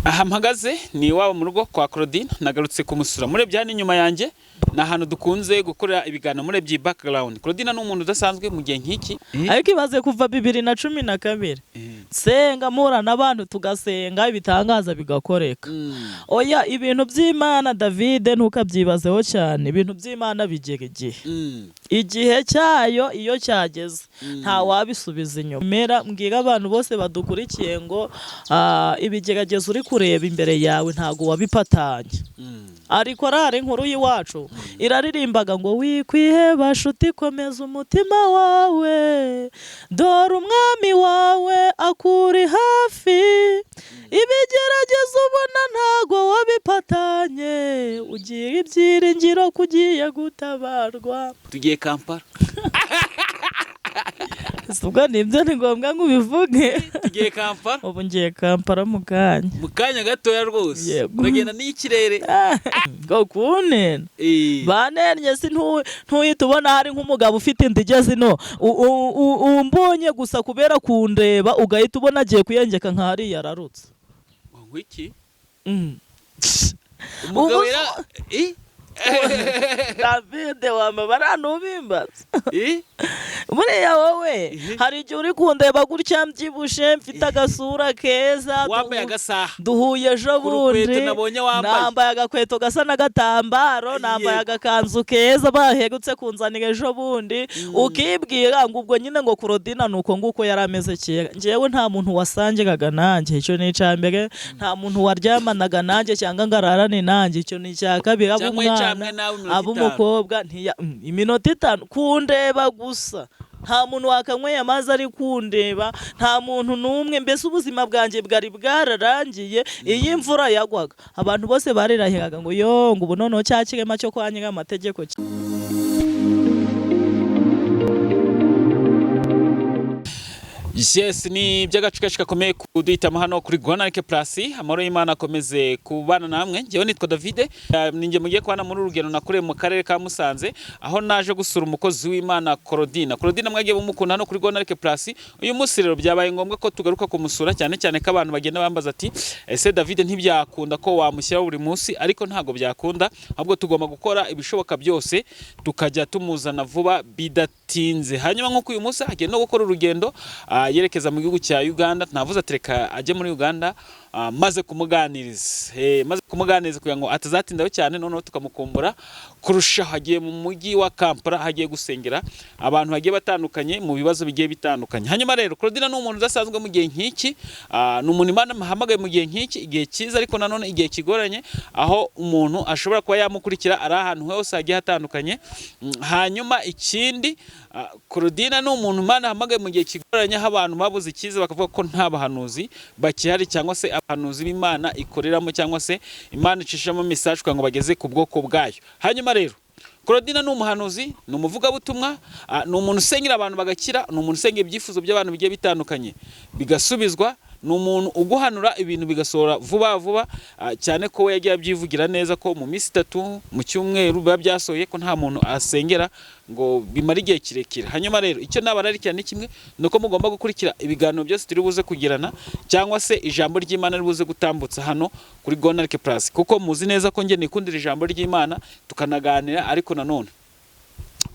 Aha mpagaze ni iwabo mu rugo kwa Claudine. Nagarutse kumusura. Murebye hano inyuma yanjye ni ahantu dukunze gukorera ibiganiro. Murebye iyi background, Claudine ni umuntu udasanzwe mu gihe nk'iki. Ariko ibaze kuva 2012 nsenga, mpura n'abantu tugasenga, ibitangaza bigakoreka. Oya, ibintu by'Imana, David, ntukabyibazeho cyane. Ibintu by'Imana bigera igihe, igihe cyayo iyo cyageze nta wabisubiza inyuma. Mera mbwira abantu bose badukurikiye ngo ibigeragezo uri kureba imbere yawe ntabwo wabipatanye. Ariko rari inkuru y'iwacu iraririmbaga ngo: "Wikwiheba shuti, komeza umutima wawe, dore umwami wawe akuri hafi. Ibigeragezo ubona ntago wabipatanye, ugira ibyiringiro ko ugiye gutabarwa." Tugiye Kampala. Si ubwo nibyo, ni ngombwa ngo ubivuge? Tugiye Kampala. Ubu ngiye Kampala mu kanya. Mu kanya gatoya rwose. Yego. Uragenda n'ikirere. Ngo kunena? Banennye si ntuhita ubona hari nk'umugabo ufite inda igeze ino, umbonye gusa kubera kundeba ugahita ubona agiye kuyengeka nka hariya ararutse. Ngo iki? Ubu Umugabo yara David, wamabara ntubimbaza. Buriya wowe hari igihe uri kundeba gutya mbyibushye, mfite agasura keza, Wambaye agasaha. duhuye ejo Ku rukweto bundi. nabonye wambaye. Nambaye agakweto gasa n'agatambaro, nambaye agakanzu keza baherutse kunzanira ejo bundi, ukibwira ngo ubwo nyine ngo Claudine ni uko nguko yari ameze kera. Njyewe nta muntu wasangiraga nanjye, icyo ni icya mbere. Nta muntu waryamanaga nanjye cyangwa ngo ararane nanjye, icyo ni icya kabiri. Aba Cyangwa umwana, yicamwe nawe iminota aba 5. umukobwa, iminota 5 kundeba gusa, nta muntu wakanyweye amazi ari kundeba, nta muntu n'umwe. Mbese ubuzima bwanjye bwari bwararangiye. Iyo imvura yagwaga abantu bose barirahiraga ngo yo, ngo ubu noneho cya kirema cyo kwa nyir'amategeko. Yes, ni iby'agace kenshi gakomeye kuduhitamo hano kuri Gonarike Plus. Amahoro y'Imana akomeze kubana namwe. Njyewe nitwa David. Ninjye mugiye kubana muri uru rugendo nakoreye mu karere ka Musanze, aho naje gusura umukozi w'Imana Claudine. Claudine mwagiye mumukunda hano kuri Gonarike Plus. Uyu munsi rero byabaye ngombwa ko tugaruka kumusura, cyane cyane ko abantu bagenda bambaza ati: "Ese David ntibyakunda ko wamushyiraho buri munsi?" Ariko ntabwo byakunda, ahubwo tugomba gukora ibishoboka byose tukajya tumuzana vuba bidatinze. Hanyuma nk'uko uyu munsi agiye no gukora urugendo yerekeza mu gihugu cya Uganda, navuze ati reka ajye muri Uganda, maze kumuganiriza kugira ngo atazatindaho cyane noneho tukamukumbura kurushaho. Agiye mu mujyi wa Kampala, aho agiye gusengera abantu bagiye batandukanye mu bibazo bigiye bitandukanye. Hanyuma rero Claudine ni umuntu udasanzwe mu gihe nk'iki, ni umuntu Imana ahamagaye mu gihe nk'iki, igihe cyiza ariko nanone igihe kigoranye, aho umuntu ashobora kuba yamukurikira ari ahantu hose hagiye hatandukanye. Hanyuma ikindi, Claudine ni umuntu Imana ahamagaye mu gihe kigoranye, aho abantu babuze icyiza bakavuga ko nta bahanuzi bakihari, cyangwa se abahanuzi b'Imana ikoreramo, cyangwa se Imana icishamo message kugira ngo bageze ku bwoko bwayo. Hanyuma rero Claudine ni umuhanuzi, ni umuvugabutumwa, ni umuntu usengera abantu bagakira, ni umuntu usengera ibyifuzo by'abantu bigiye bitandukanye bigasubizwa, ni umuntu uguhanura ibintu bigasohora vuba vuba, cyane ko we yagiye abyivugira neza ko mu minsi 3 mu cyumweru biba byasohoye, ko nta muntu asengera ngo bimare igihe kirekire. Hanyuma rero icyo nabararikira ni kimwe, ni uko mugomba gukurikira ibiganiro byose turi buze kugirana, cyangwa se ijambo ry'Imana riri buze gutambutsa hano kuri Gonarike Plus, kuko muzi neza ko njye nikundira ijambo ry'Imana tukanaganira. Ariko nanone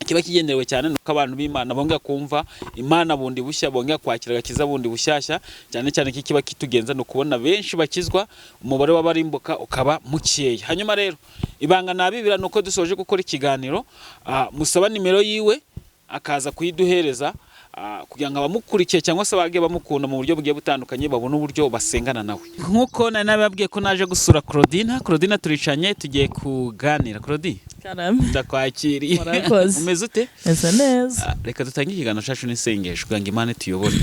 kiba kigenderewe cyane nuko abantu b'Imana bongera kumva Imana bundi bushya, bongera kwakira agakiza bundi bushyashya. Cyane cyane ko kiba kitugenza ni ukubona benshi bakizwa, umubare w'abarimbuka ukaba mukeya. Hanyuma rero ibanga nabibira ni uko dusoje gukora ikiganiro, musaba nimero yiwe akaza kuyiduhereza, kugira ngo abamukurikiye cyangwa se abagiye bamukunda mu buryo bugiye butandukanye babone uburyo basengana nawe. Nk'uko nari nababwiye ko naje gusura Claudine, Claudine turicanye tugiye kuganira. Claudine, Karame. ndakwakiriye. Murakoze. Umeze ute? Meze neza. Reka dutange ikiganiro cyacu n'isengesho kugira ngo Imana ituyobore.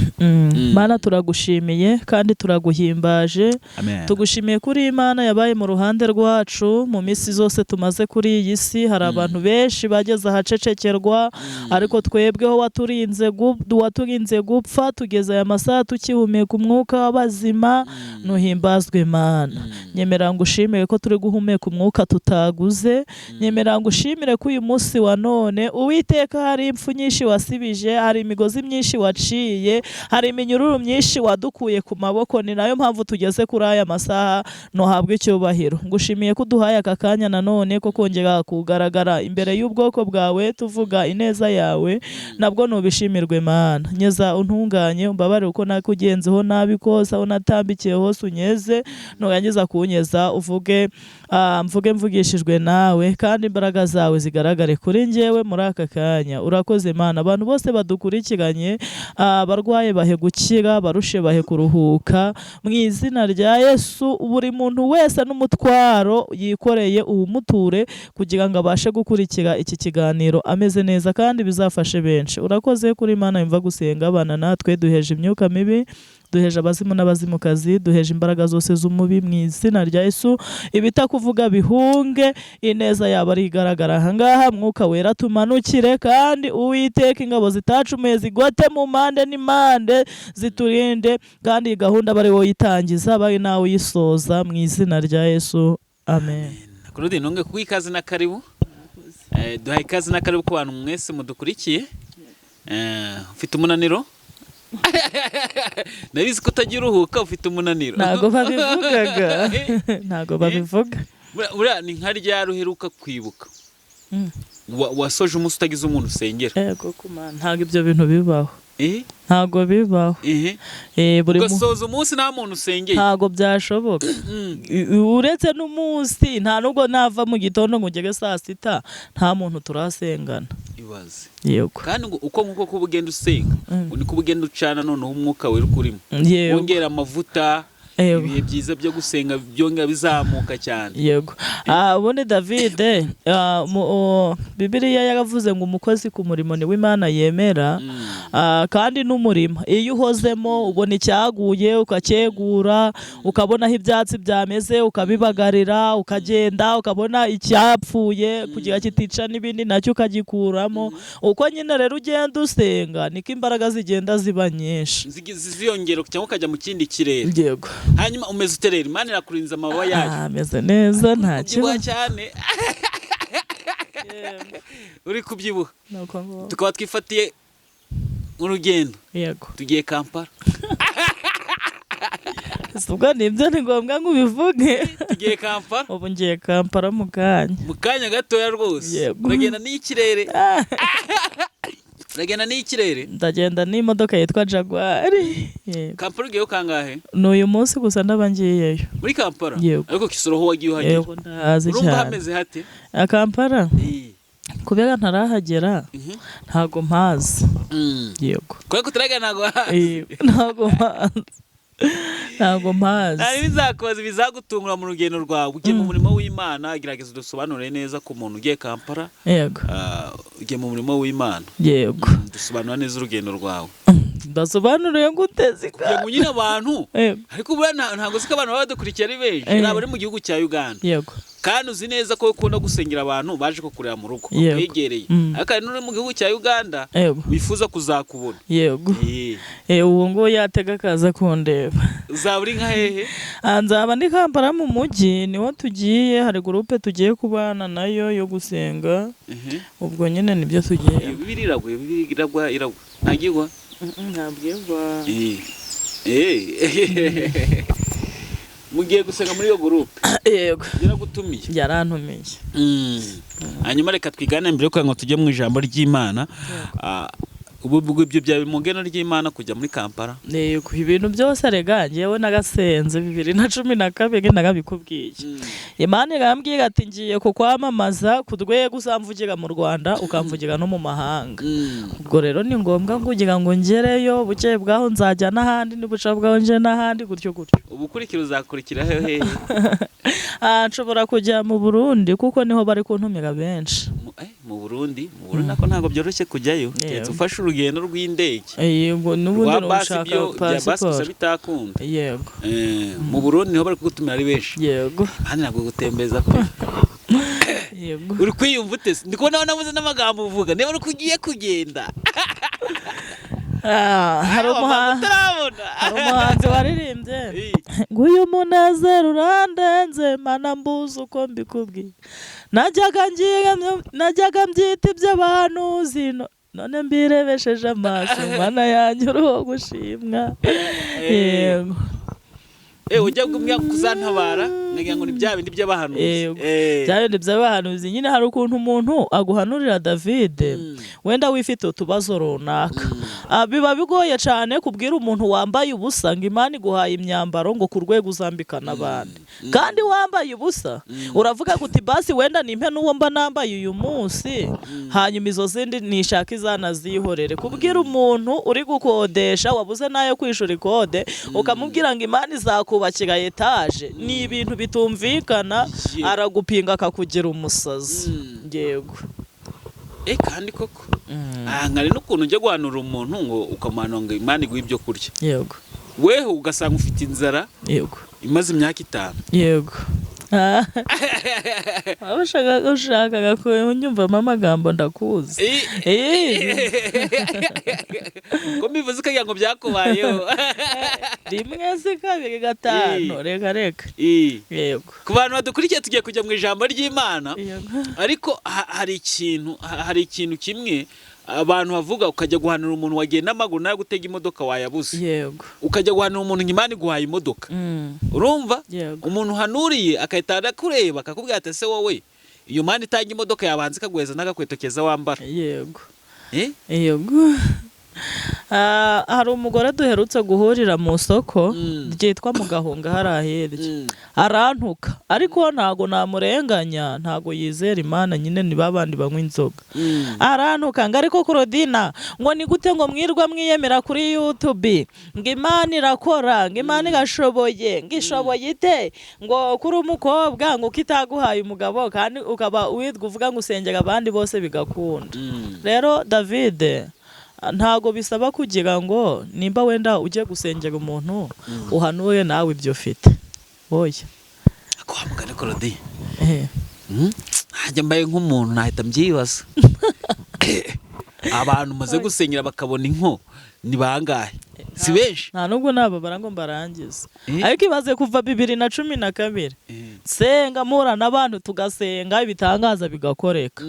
Mana, turagushimiye kandi turaguhimbaje. Amen. Tugushimiye kuri Imana yabaye mu ruhande rwacu mu minsi zose tumaze kuri iyi si. Hari abantu benshi bageze ahacecekerwa, ariko twebweho waturinze gupfa, tugeze aya masaha tukihumeka umwuka w'abazima. Nuhimbazwe, Mana. Nyemera ngo ushimire ko turi guhumeka umwuka tutaguze. Nyemera Ndagira ngo ushimire ko uyu munsi wa none Uwiteka hari impfu nyinshi wasibije, hari imigozi myinshi waciye, hari iminyururu myinshi wadukuye ku maboko. Ni nayo mpamvu tugeze kuri aya masaha, ntuhabwe icyubahiro. Ngushimiye ko uduhaye aka kanya nanone ko kongera kugaragara imbere y'ubwoko bwawe tuvuga ineza yawe, nabwo nubishimirwe Mana. Nyeza untunganye, umbabarire uko nakugenzeho nabi kose, aho natambikiye hose unyeze, nurangiza kunyeza uvuge mvuge mvugishijwe nawe, kandi imbaraga zawe zigaragare kuri njyewe muri aka kanya. Urakoze Mana. Abantu bose badukurikiranye, abarwaye bahe gukira, barushe bahe kuruhuka, mu izina rya Yesu. Buri muntu wese n'umutwaro yikoreye uwumuture kugira ngo abashe gukurikira iki kiganiro ameze neza, kandi bizafashe benshi. Urakoze kuri Mana yumva gusenga. Abana natwe, duheje imyuka mibi, duheje abazimu n'abazimukazi, duheje imbaraga zose z'umubi mu izina rya Yesu. Ibitakuvuga bihunge, ineza yaba ari igaragara ahangaha. Mwuka Wera tumanukire, kandi Uwiteka ingabo zitacumuye zigote mu mpande n'impande ziturinde, kandi iyi gahunda bari wowe uyitangiza, bari nawe uyisoza, mu izina rya Yesu, amen. Claudine, nongeye kuguha ikaze na karibu. Duhaye ikaze na karibu ku bantu mwese mudukurikiye. Ufite umunaniro? Nabizi ko utagira uruhuka, ufite umunaniro. Ntago babivugaga, ntago babivuga. Buriya ni nka ryari uheruka kwibuka wasoje umunsi utagize umuntu usengera? Ego kuma, ntago ibyo bintu bibaho. Ntago bibaho. Buri Ugasoza umunsi nta muntu usengeye? Ntago byashoboka. Uretse n'umunsi, nta nubwo nava mu gitondo ngo ugere saa sita nta muntu turasengana. Ibaze. Yego. Kandi ngo uko nguko kuba ugenda usenga, ngo niko uba ugenda ucana noneho umwuka wera ukurimo, wongera amavuta. Ibihe byiza byo gusenga byongera bizamuka cyane. Yego. Ubundi David, Bibiliya yaravuze ngo umukozi ku murimo ni w'Imana yemera. Kandi n'umurimo iyo uhozemo ubona icyaguye ukacyegura, ukabona aho ibyatsi byameze ukabibagarira, ukagenda ukabona icyapfuye kugira kitica n'ibindi nacyo ukagikuramo. Uko nyine rero ugenda usenga niko imbaraga zigenda ziba nyinshi, ziyongera cyangwa ukajya mu kindi kirere. Yego. Hanyuma umeze ute rero? Imana irakurinze amababa yayo? Ameze neza, nta Kubyibuha kibazo. cyane, uri kubyibuha. Nuko nguko. Tukaba twifatiye urugendo. Yego. Tugiye Kampala. Si ubwo nibyo, ni ngombwa ngo ubivuge? Tugiye Kampala. Ubu ngiye Kampala mu kanya. Mu kanya gatoya rwose. Yego. Uragenda n'ikirere, uragenda n'ikirere. Ndagenda n'imodoka yitwa Jaguar. Yego. Kampala ugiyeyo kangahe? Ni uyu munsi gusa ndaba ngiyeyo. Muri Kampala? Yego. Ariko Kisoro ho wagiye uhagera? Yego, ndahazi Urumva cyane. hameze hate? Kampala, kubera ntarahagera ntago mpazi. Yego. Kubera ko utaragera ntabwo Yego, ntago mpazi, ntago mpazi. Nta bizakubaza bizagutungura mu rugendo rwawe ugiye mu murimo w'Imana. Gerageza udusobanurire neza ku muntu ugiye Kampala. Yego. Ugiye mu murimo w'Imana. Yego. Dusobanura neza urugendo rwawe. Mbasobanuriye gute? Kugira ngo nyine abantu, Yego. ariko buriya ntabwo siko abantu baba badukurikiye ari benshi, hari abari mu gihugu cya Uganda, kandi uzi neza ko ukunda gusengera abantu baje kukureba mu rugo, bakwegereye, ariko hari n'uri mu gihugu cya Uganda wifuza kuzakubona. Yego. Ubu ngubu yatega akaza kundeba. Uzaba uri nka hehe? Nzaba ndi Kampala mu mujyi, niho tugiye, hari groupe tugiye kubana nayo yo gusenga. Ubwo nyine nibyo tugiye. Bibiri iragwa, bibiri iragwa, iragwa ntabwo igwa. Ntabwo igwa. Mugiye gusenga muri iyo groupe? Yego. Yaragutumiye? Yarantumiye. Hanyuma reka twigane mbere yo kugira ngo tujye mu ijambo ry'Imana. Ubu ubwo ibyo byaba mu geno ry'Imana kujya muri Kampala? Yego, ibintu byose rega njyewe nagasenze 2012, narabikubwiye. Imana irambwira ati ngiye kukwamamaza ku rwego uzamvugira mu Rwanda ukamvugira no mu mahanga. Ubwo rero ni ngombwa kugira ngo ngereyo, bukeye bwaho nzajya n'ahandi, nibuca bwaho nje n'ahandi, gutyo gutyo. Ubukurikira uzakurikira hehe? Nshobora kujya mu Burundi kuko niho bari kuntumira benshi. Mu Burundi, mu Burundi nako ntabwo byoroshye kujyayo, keretse ufashe urugendo rw'indege. Yego, n'ubundi Rwa basi nushaka byo bya basi gusa pasiporo. bitakunda. Yego. Mu Burundi niho bari kugutumira ari benshi? Yego. Hano ntabwo gutembereza pe. Yego. Uri kwiyumva ute se? Ndi kubona nabuze n'amagambo uvuga niba uri ugiye kugenda. Ah, hari utarabona. Hari umuhanzi waririmbye ngo uyu munezero urandenze, Mana, mbuze uko mbikubwiye. Najyaga mbyita iby'abahanuzi, none mbirebesheje amaso. Mana yanjye, uriho gushimwa. Yego. Ujya kumwe kuzantabara nkagira ngo ni bya bindi by'abahanuzi. Yego. Bya bindi by'abahanuzi nyine. Hari ukuntu umuntu aguhanurira, David, wenda wifite utubazo runaka. Biba bigoye cyane kubwira umuntu wambaye ubusa ngo Imana iguhaye imyambaro, ngo ku rwego uzambika n'abandi, kandi wambaye ubusa. Uravuga uti: "Basi wenda nimpe n'uwo mba nambaye uyu munsi, hanyuma izo zindi nishaka izanazihorere." Kubwira umuntu uri gukodesha, wabuze n'ayo kwishura ikode, ukamubwira ngo Imana izakubakira etaje, ni ibintu bitumvikana. Aragupinga akakugira umusazi. Yego. Kandi koko, nkari n'ukuntu ujya guhanura umuntu ngo ukamuhanura ngo Imana iguhe ibyo kurya, weho ugasanga ufite inzara imaze imyaka 5. Yego. Waba ushakaga kunyumvamo amagambo, ndakuzi. Ko mbivuze ukagira ngo byakubayeho? Rimwe si kabiri, gatanu, reka reka. Yego. Ku bantu badukurikiye, tugiye kujya mu ijambo ry'Imana. Ariko hari ikintu kimwe abantu bavuga: ukajya guhanura umuntu wagiye n'amaguru, nawe gutega imodoka wayabuze, ukajya guhanura umuntu ngo Imana iguhaye imodoka. Urumva? Yego. Umuntu uhanuriye agahita arakureba akakubwira ati: "Ese wowe, iyo Mana itanga imodoka yabanza ikaguheza n'agakweto keza wambara?" Yego. Eh? Yego. Hari umugore duherutse guhurira mu isoko ryitwa mu Gahunga hariya hirya, arantuka, ariko ntago namurenganya, ntago yizera Imana nyine, ni babandi banywa inzoga. Arantuka ngo: "Ariko Claudina, ngo ni gute ngo mwirwa mwiyemera kuri YouTube ngo Imana irakora, ngo Imana irashoboye, ngo ishoboye ite, ngo kuri umukobwa, ngo itaguhaye umugabo, kandi ukaba witwa uvuga ngo usengera abandi bose bigakunda?" Rero David, ntago bisaba kugira ngo nimba wenda ugiye gusengera umuntu uhanure nawe ibyo ufite, oya. Ako wa mugani, Claudine, Eh. Najya mbaye nk'umuntu nahita mbyibaza: abantu umaze gusengera bakabona inko ni bangahe? Si benshi. Nta nubwo nababara ngo mbarangize. Eh? Ariko ibaze kuva 2012 nsenga, mpura n'abantu tugasenga, ibitangaza bigakoreka.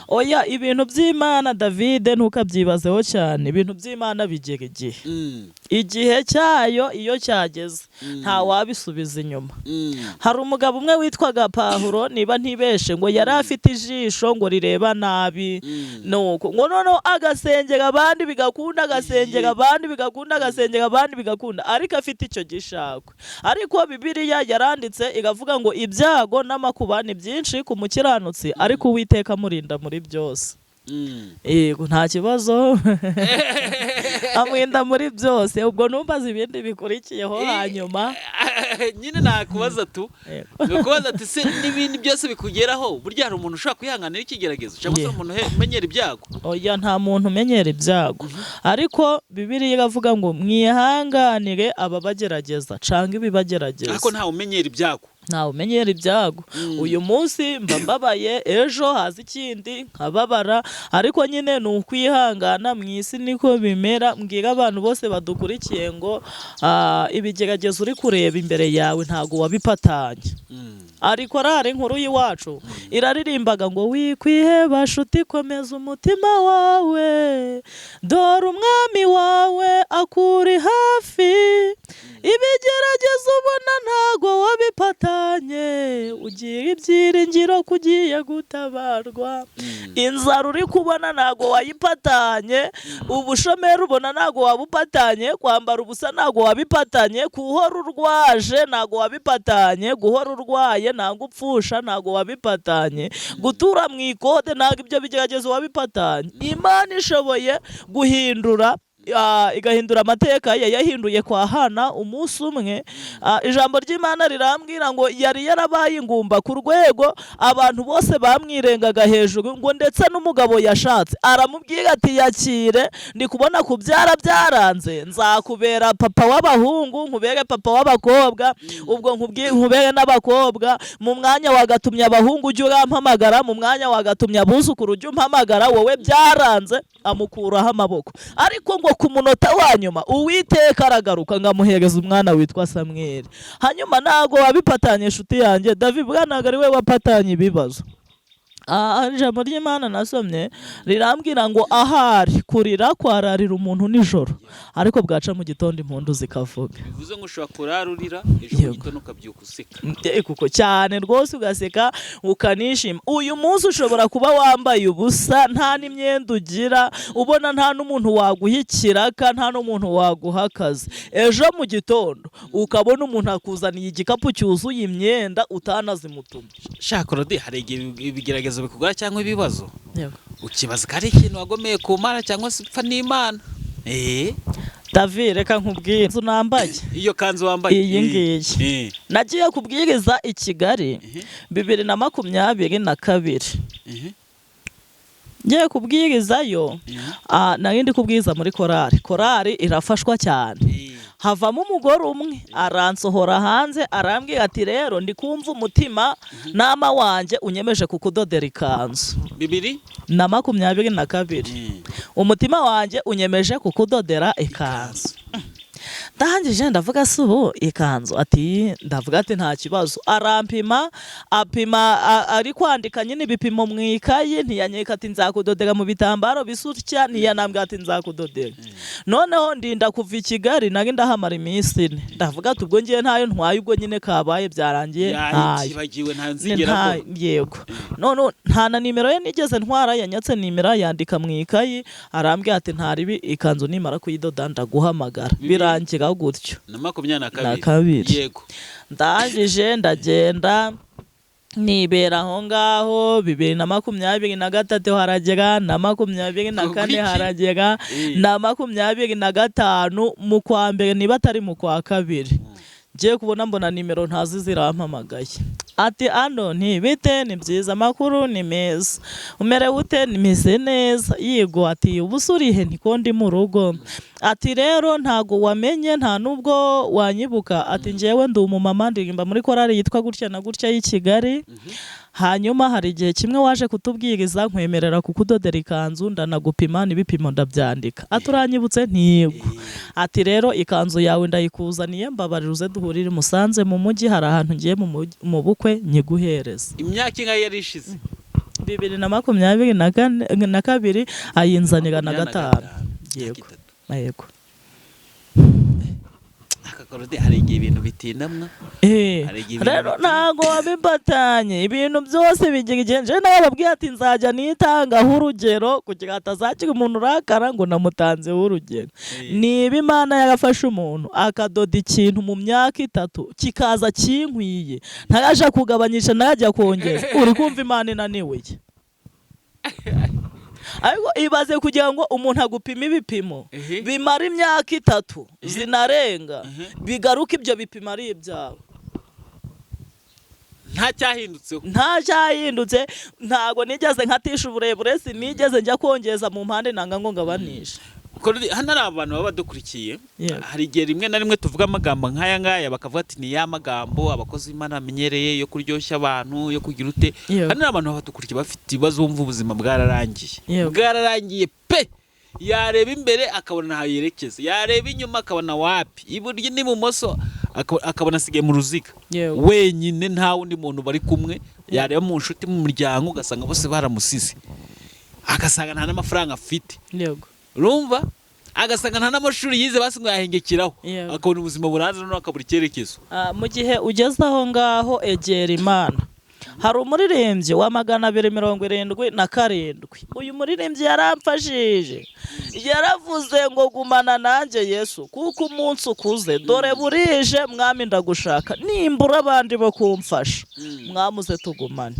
Oya, ibintu by'Imana, David, ntukabyibazeho cyane. Ibintu by'Imana bigera igihe, igihe cyayo iyo cyageze nta wabisubiza inyuma. Hari umugabo umwe witwaga Pahuro, niba ntibeshe, ngo yari afite ijisho ngo rireba nabi. Nuko ngo noneho agasengera abandi bigakunda, agasengera abandi bigakunda, agasengera abandi bigakunda, ariko afite icyo gishakwe. Ariko Bibiliya yaranditse iravuga ngo ibyago n'amakuba ni byinshi ku mukiranutsi, ariko Uwiteka amurinda muri byose. Yego, nta kibazo, amurinda muri byose. Ubwo numbaza ibindi bikurikiyeho hanyuma. Nyine nakubaza tu, Yego. nakubaza ati: se n'ibindi byose bikugeraho, burya hari umuntu ushobora kwihanganira ikigeragezo, cyangwa se umuntu umenyera ibyago? Oya, nta muntu umenyera ibyago, ariko Bibiliya iravuga ngo mwihanganire ababagerageza canga ibibagerageza. Ariko ntawe umenyera ibyago. Ntawe umenyera ibyago. Uyu munsi mba mbabaye, ejo haza ikindi nkababara, ariko nyine ni ukwihangana. Mu isi niko bimera. Mbwira abantu bose badukurikiye ngo ibigeragezo uri kureba imbere yawe ntabwo wabipatanye. Ariko korari inkuru y'iwacu iraririmbaga ngo: "Wikwiheba shuti, komeza umutima wawe, dore umwami wawe akuri hafi. Ibigeragezo ubona ntago wabipatanye, ugira ibyiringiro ko ugiye gutabarwa. Inzara uri kubona ntago wayipatanye, ubushomeri ubona ntago wabupatanye, kwambara ubusa ntago wabipatanye, guhora urwaje ntago wabipatanye, guhora urwaye ntago upfusha ntago wabipatanye, gutura mu ikode ntago ibyo bigeragezo wabipatanye. Imana ishoboye guhindura, igahindura amateka ye yahinduye kwa Hana umunsi umwe. Ijambo ry'Imana rirambwira ngo yari yarabaye ingumba ku rwego abantu bose bamwirengaga hejuru, ngo ndetse n'umugabo yashatse aramubwira ati: 'Yakire, ndi kubona kubyara byaranze, nzakubera papa w'abahungu, nkubere papa w'abakobwa, ubwo nkubere n'abakobwa. Mu mwanya wagatumye abahungu ujye urampamagara, mu mwanya wagatumye abuzukuru ujye umpamagara, wowe byaranze.' Amukuraho amaboko, ariko ngo Ariko ku munota wa nyuma Uwiteka aragaruka ngamuhereza umwana witwa Samweli. Hanyuma ntago wabipatanye, inshuti yanjye David, bwa ntago ari we wapatanye ibibazo. Ijambo ry'Imana nasomye rirambwira ngo ahari kurira kwararira umuntu nijoro, ariko bwaca mu gitondo impundu zikavuga. Bivuze ngo ushobora kurara urira, ejo mu Yego. gitondo ukabyuka useka. Kuko cyane rwose, ugaseka ukanishima. Uyu munsi ushobora kuba wambaye ubusa, nta n'imyenda ugira, ubona nta n'umuntu waguha ikiraka, nta n'umuntu waguha akazi. Ejo mu gitondo ukabona umuntu akuzaniye igikapu cyuzuye imyenda utanazimutumye. Shaka Claudie, hari igihe ibigeragezo bikugora cyangwa ibibazo, ukibaza ko ari ikintu wagomeye ku Mana cyangwa se upfa n'Imana. David, reka nkubwire, inzu nambaye, Iyo kanzu wambaye. iyi ngiyi, nagiye kubwiriza i Kigali 2022. Ngiye kubwirizayo, nari ndi kubwiriza muri korari. Korari irafashwa cyane. Havamo umugore umwe aransohora hanze, arambwira ati: "Rero ndi kumva umutima nama wanjye unyemeje kukudodera ikanzu." Bibiri na 22. "Umutima wanjye unyemeje kukudodera ikanzu." Ndangije ndavuga: "Si ubu ikanzu?" Ati, ndavuga ati: "Nta kibazo." Arampima, apima, ari kwandika nyine ibipimo mu ikayi. Ntiyanyeka ati nzakudodera mu bitambaro bisa utya, ntiyanambwira ati nzakudodera. Noneho ndinda kuva i Kigali, nari ndahamara iminsi 4. Ndavuga ati: "Ubwo ngiye ntayo ntwaye, ubwo nyine kabaye, byarangiye, ntayo." Yayibagiwe, ntayo nzigera mbona. Yego, none nta na nimero ye nigeze ntwara. Yanyatse nimero, yandika mu ikayi, arambwira ati: "Ntaribi, ikanzu nimara kuyidoda ndaguhamagara." Birangira gutyo. Na makumyabiri na Na kabiri. kabiri. Ndangije ndagenda nibera aho ngaho. 2023 haragera, na 24 Iki? haragera, na 25 mu kwa mbere, niba atari mu kwa kabiri, ngiye kubona mbona nimero ntazi zirampamagaye, ati: "Ano ntibite ni byiza, amakuru ni meza, umerewe ute?" "Nimeze neza." "Yego." Ati: "Ubu se urihe?" "Niko ndi mu rugo." Ati: "Rero ntago wamenye, nta nubwo wanyibuka." Ati: "Njyewe ndi umumama, ndirimba muri korali yitwa gutya na gutya y'i Kigali. Hanyuma hari igihe kimwe waje kutubwiriza, nkwemerera kukudodera ikanzu, ndanagupima n'ibipimo ndabyandika." Ati: "Uranyibutse?" "Ntiyego." Ati: "Rero ikanzu yawe ndayikuzaniye, mbabarira uze duhurire i Musanze mu mujyi, hari ahantu ngiye mu bukwe, nyiguhereze." Imyaka ingahe yari ishize? 2024, na kabiri ayinzanira na gatanu. Yego. Itatu. Yego. Aka Claudie, hari igihe ibintu bitindamwa. Hari igihe ibintu Rero bitinda. ntago wabibatanye, ibintu byose bigira igihe. Nje nawe babwiye ati nzajya nitangaho urugero kugira hatazagira umuntu urakara ngo namutanzeho urugero. Niba Imana yarafashe umuntu akadoda ikintu mu myaka 3 kikaza kinkwiye, ntayaja kugabanyisha, ntayajya kongeza, uri kumva Imana inaniwe? Ariko ibaze kugira ngo umuntu agupime ibipimo bimara imyaka 3 zinarenga, bigaruka ibyo bipimo ari ibyawe. Nta cyahindutseho. Nta cyahindutse. Ntago nigeze nkatisha uburebure, sinigeze njya kongeza mu mpande, nanga ngo ngabanishe. Claudie, hano hari abantu baba badukurikiye. Yego. Hari igihe rimwe na rimwe tuvuga amagambo nk'aya ngaya, bakavuga ati ni ya magambo abakozi b'Imana bamenyereye yo kuryoshya abantu, yo kugira ute. Yego. Hano hari abantu baba badukurikiye bafite ibibazo, bumva ubuzima bwararangiye, Yego. bwararangiye pe. Yareba imbere akabona ntaho yerekeza, yareba inyuma akabona wapi, iburyo n'ibumoso akabona asigaye mu ruziga Yego. wenyine, nta wundi muntu bari kumwe. Yareba mu nshuti, mu muryango, ugasanga bose baramusize, agasanga nta n'amafaranga afite. Urumva, agasanga nta n'amashuri yize, basi ngo yahengekeraho. Yego. Akabona ubuzima buranze, noneho akabura icyerekezo. Mu gihe ugeze aho ngaho, egera Imana. Hari umuririmbyi wa 277. Uyu muririmbyi yaramfashije, yaravuze ngo: "Gumana nanjye Yesu, kuko umunsi ukuze, dore burije, mwami ndagushaka, nimbura abandi bo kumfasha, mwamuze tugumane."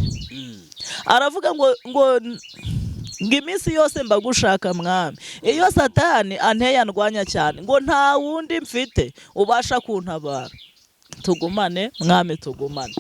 Aravuga ngo iminsi yose mbagushaka mwami, iyo Satani anteye andwanya cyane, ngo nta wundi mfite ubasha kuntabara, tugumane mwami, tugumane.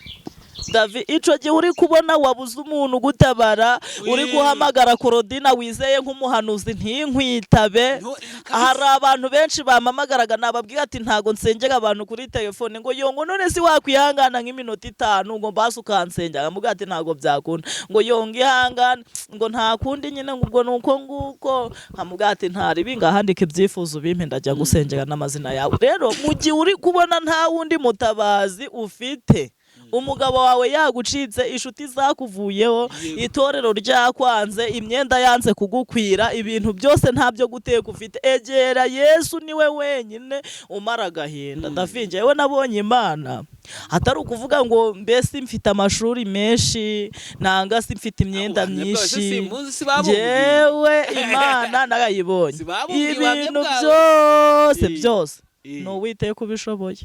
Davi, ico gihe uri kubona wabuze umuntu ugutabara, uri guhamagara Korodina wizeye nk'umuhanuzi ntinkwitabe. Hari abantu benshi bampamagaraga, nababwira ati ntago nsengera abantu kuri telefone, ngo yo, ngo none si wakwihangana nk'iminota 5 ngo mbase ukansengera? Nkamubwira ati ntago byakunda, ngo yo, ngo ihangane, ngo nta kundi nyine, ngo ubwo nuko nguko. Nkamubwira ati ntaribi, ngahandika ibyifuzo bimpe, ndajya gusengera n'amazina yawe. Rero mu gihe uri kubona nta wundi mutabazi ufite, umugabo wawe yagucitse, inshuti zakuvuyeho, itorero ryakwanze, imyenda yanze kugukwira, ibintu byose ntabyo guteka ufite, egera Yesu, niwe wenyine umara agahinda. Davi, njyewe nabonye Imana atari ukuvuga ngo mbese mfite amashuri menshi, nanga se mfite imyenda Ubuhamya bwawe se myinshi. simuzi, si babumbwiye. Njyewe Imana narayibonye. Si babumbwiye ubuhamya Ibintu bwawe? byose byose ni Uwiteka ubishoboye.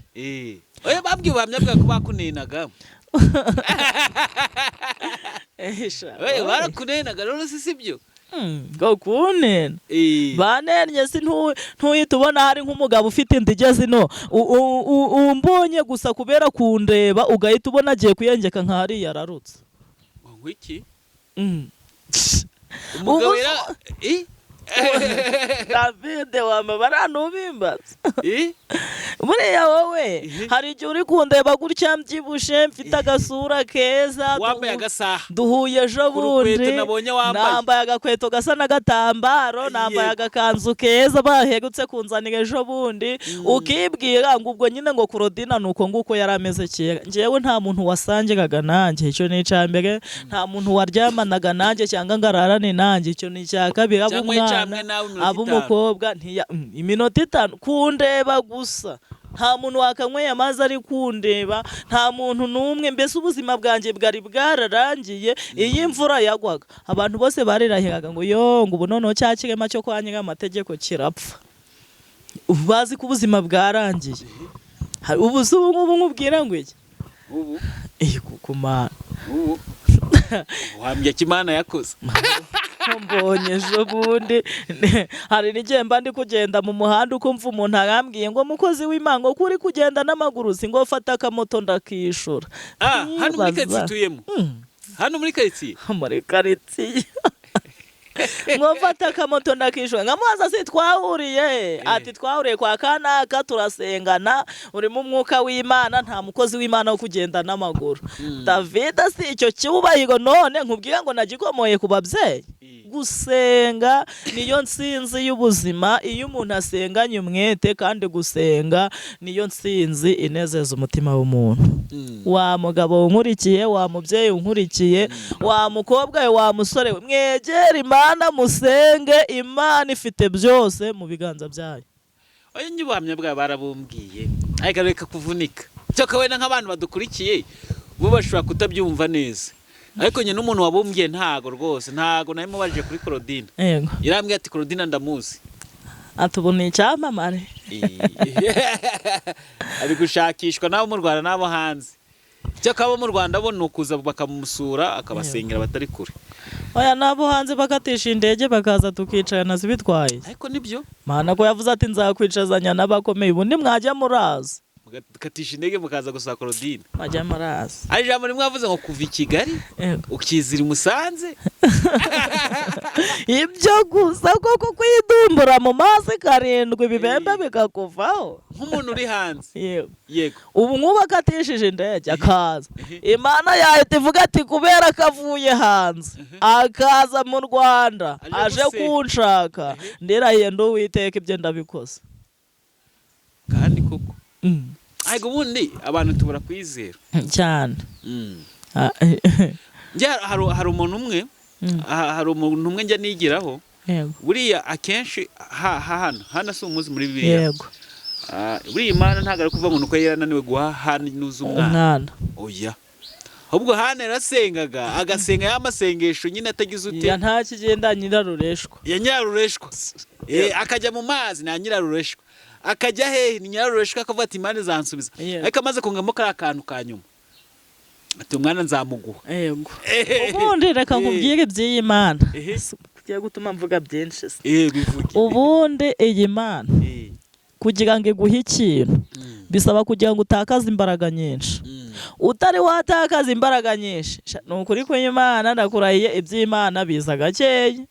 Oya, babwiye ubuhamya bwawe ko bakunenaga. Oya, barakunenaga rero, si sibyo? Ngo kunena? Banennye si ntuhita ubona hari nk'umugabo ufite inda igeze ino, umbonye gusa kubera kundeba ugahita ubona agiye kuyengeka nka hariya ararutse. Ngo iki? Umugabo Umugabo yara David, wamabara ntubimbaza. Buriya wowe hari igihe uri kundeba gutya mbyibushye, mfite agasura keza, Wambaye agasaha. duhuye ejo Ku rukweto bundi, nabonye wambaye. nambaye agakweto gasa n'agatambaro, nambaye agakanzu keza baherutse kunzanira ejo bundi, ukibwira ngo ubwo nyine ngo Korodina ni uko nguko yari ameze kera. Njyewe nta muntu wasangiraga nanjye, icyo ni icya mbere. Nta muntu waryamanaga nanjye cyangwa ngo ararane nanjye, icyo ni icya kabiri. Aba Cyangwa umwana, yicamwe nawe iminota aba 5. umukobwa, iminota 5 kundeba gusa, nta muntu wakanyweye amazi ari kundeba, nta muntu n'umwe. Mbese ubuzima bwanjye bwari bwararangiye. Iyo imvura yagwaga abantu bose barirahiraga ngo yo, ngo ubu noneho cya kirema cyo kwa nyir'amategeko kirapfa, bazi ko ubuzima bwarangiye. Ubu se ubu ngubu nkubwira ngo iki? Ubu Eh, kukumana. Ubu wambye ko Imana yakoze. Mbonye ejo bundi, hari n'igihe mba ndi kugenda mu muhanda, ukumva umuntu arambwiye ngo mukozi w'Imana, ngo ko uri kugenda n'amaguru, si ngo fata akamoto ndakishura. Ah, hano muri Nkibaza. karitsiye utuyemo, hano muri karitsiye? Muri karitsiye. Ngo mfata akamoto ndakishura. Nkamubaza si twahuriye, ati twahuriye kwa kanaka, turasengana, urimo umwuka w'Imana, nta mukozi w'Imana wo kugenda n'amaguru. David, si icyo cyubahiro none nkubwira ngo nagikomoye ku babyeyi. Gusenga niyo nsinzi y'ubuzima. Iyo umuntu asenganye umwete, kandi gusenga niyo nsinzi inezeza umutima w'umuntu. Wa mugabo unkurikiye, wa mubyeyi unkurikiye, wa mukobwa we, wa musore we, mwegere Imana musenge. Imana ifite byose mu biganza byayo. Oya, njye ubuhamya bwawe barabumbwiye, ariko reka kuvunika. Cyakora wenda nk'abantu badukurikiye bo bashobora kutabyumva neza, ariko njye n'umuntu wabumbwiye ntago rwose, ntago nari mubajije kuri Claudine. Yarambwiye ati Claudine ndamuzi. Ati ubu ni icyamamare. Ari gushakishwa n'abo mu Rwanda n'abo hanze. Cyakora abo mu Rwanda bo ni ukuza bakamusura, akabasengera batari kure. Oya, n'abo hanze bakatisha indege bakaza tukicarana, zibitwaye. Ariko nibyo. Mana ko yavuze ati nzakwicazanya n'abakomeye, ubundi mwajya muraza. Mugakatisha indege mukaza gusura Claudine. Mwajya muraza. Hari ijambo rimwe wavuze ngo kuva i Kigali ukizira i Musanze. Ibyo gusa koko, kwidumbura mu mazi karindwi, ibibembe bikakuvaho. Nk'umuntu uri hanze. Yego. Ubu nk'ubu akatishije indege akaza, Imana yahita ivuga ati kubera ko avuye hanze akaza mu Rwanda Aje aje gusenga. kunshaka, ndirahiye ndi Uwiteka, ibyo ndabikoze. Kandi koko, ariko ubundi abantu tubura kwizera. Cyane. Ah, Njye hari umuntu umwe, hari umuntu umwe njya nigiraho. Buriya akenshi ha hano si umuzi muri Bibiliya? Yego. Ah, buriya Imana ntabwo ari kuvuga ngo nuko yari yarananiwe guha Hanuza umwana. Umwana. Oya, ahubwo Hana yarasengaga, agasenga ya masengesho nyine atagize ute? Ya nta kigenda, nyirarureshwa. Ya nyirarureshwa. Akajya mu mazi na nyirarureshwa, akajya hehe ni nyirarureshwa, akavuga ati Imana izansubiza. Ariko amaze kongamo kariya kantu ka nyuma ati umwana nzamuguha. Yego. Ubundi reka nkubwire iby'iyi Mana. Tugiye gutuma mvuga byinshi se. Bivuge. Ubundi iyi Mana, kugira ngo iguhe ikintu, bisaba kugira ngo utakaze imbaraga nyinshi. Utari watakaza imbaraga nyinshi. Sha, ni ukuri kw'Imana ndakurahiye, iby'Imana biza gakeya.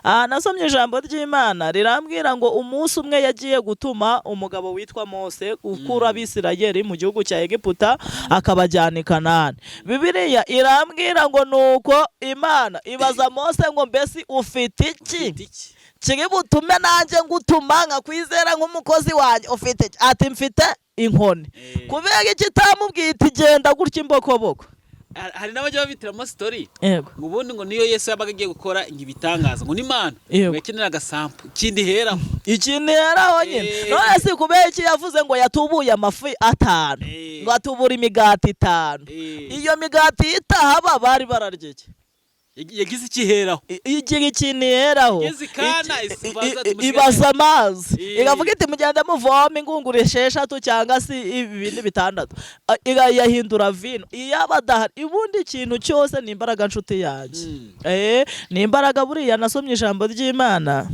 Aha nasomye ijambo ry'Imana rirambwira ngo umunsi umwe yagiye gutuma umugabo witwa Mose gukura Abisirayeli mu gihugu cya Egiputa akabajyana i Kanani. Bibiliya irambwira ngo nuko Imana ibaza Mose ngo mbese ufite iki Ufite iki? kiri butume nanjye ngutuma nkakwizera nk'umukozi wanjye? Ufite iki? Ati mfite inkoni. Kubera iki itamubwiye iti genda gutya imbokoboko? Hari n'abajya babitiramo story Yego. ngo ubundi ngo niyo Yesu yabaga agiye gukora ibitangaza, ngo n'Imana ngo yakenera agasampu ikindi heraho. Ikintu yaraho nyine. None si kubera iki yavuze ngo yatubuye amafi 5, ngo atubura imigati 5? Iyo migati itahaba bari bararya iki? Yagize ikiheraho. Igira ikintu iheraho. Igeze i Kana, ibaza ati, musigare. Ibaza amazi, iravuga iti mugende muvome ingunguru 6 cyangwa se ibindi 6, irayahindura vino. Iyaba adahari, ubundi ikintu cyose ni imbaraga, nshuti yanjye. Ni imbaraga. Buriya nasomye ijambo ry'Imana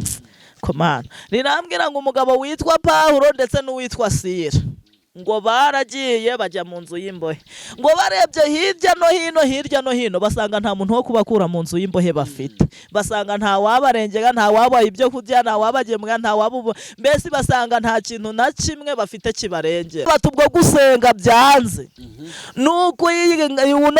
komana rirambwira ngo umugabo witwa Pawulo ndetse n'uwitwa Sira ngo baragiye bajya mu nzu y'imbohe, ngo barebye hirya no hino, hirya no hino, basanga nta muntu wo kubakura mu nzu y'imbohe bafite, basanga nta wabarengera, nta wabaha ibyo kurya, nta wabagemura, nta wabubu, mbese basanga nta kintu na kimwe bafite kibarengera. Bati ubwo gusenga byanze, no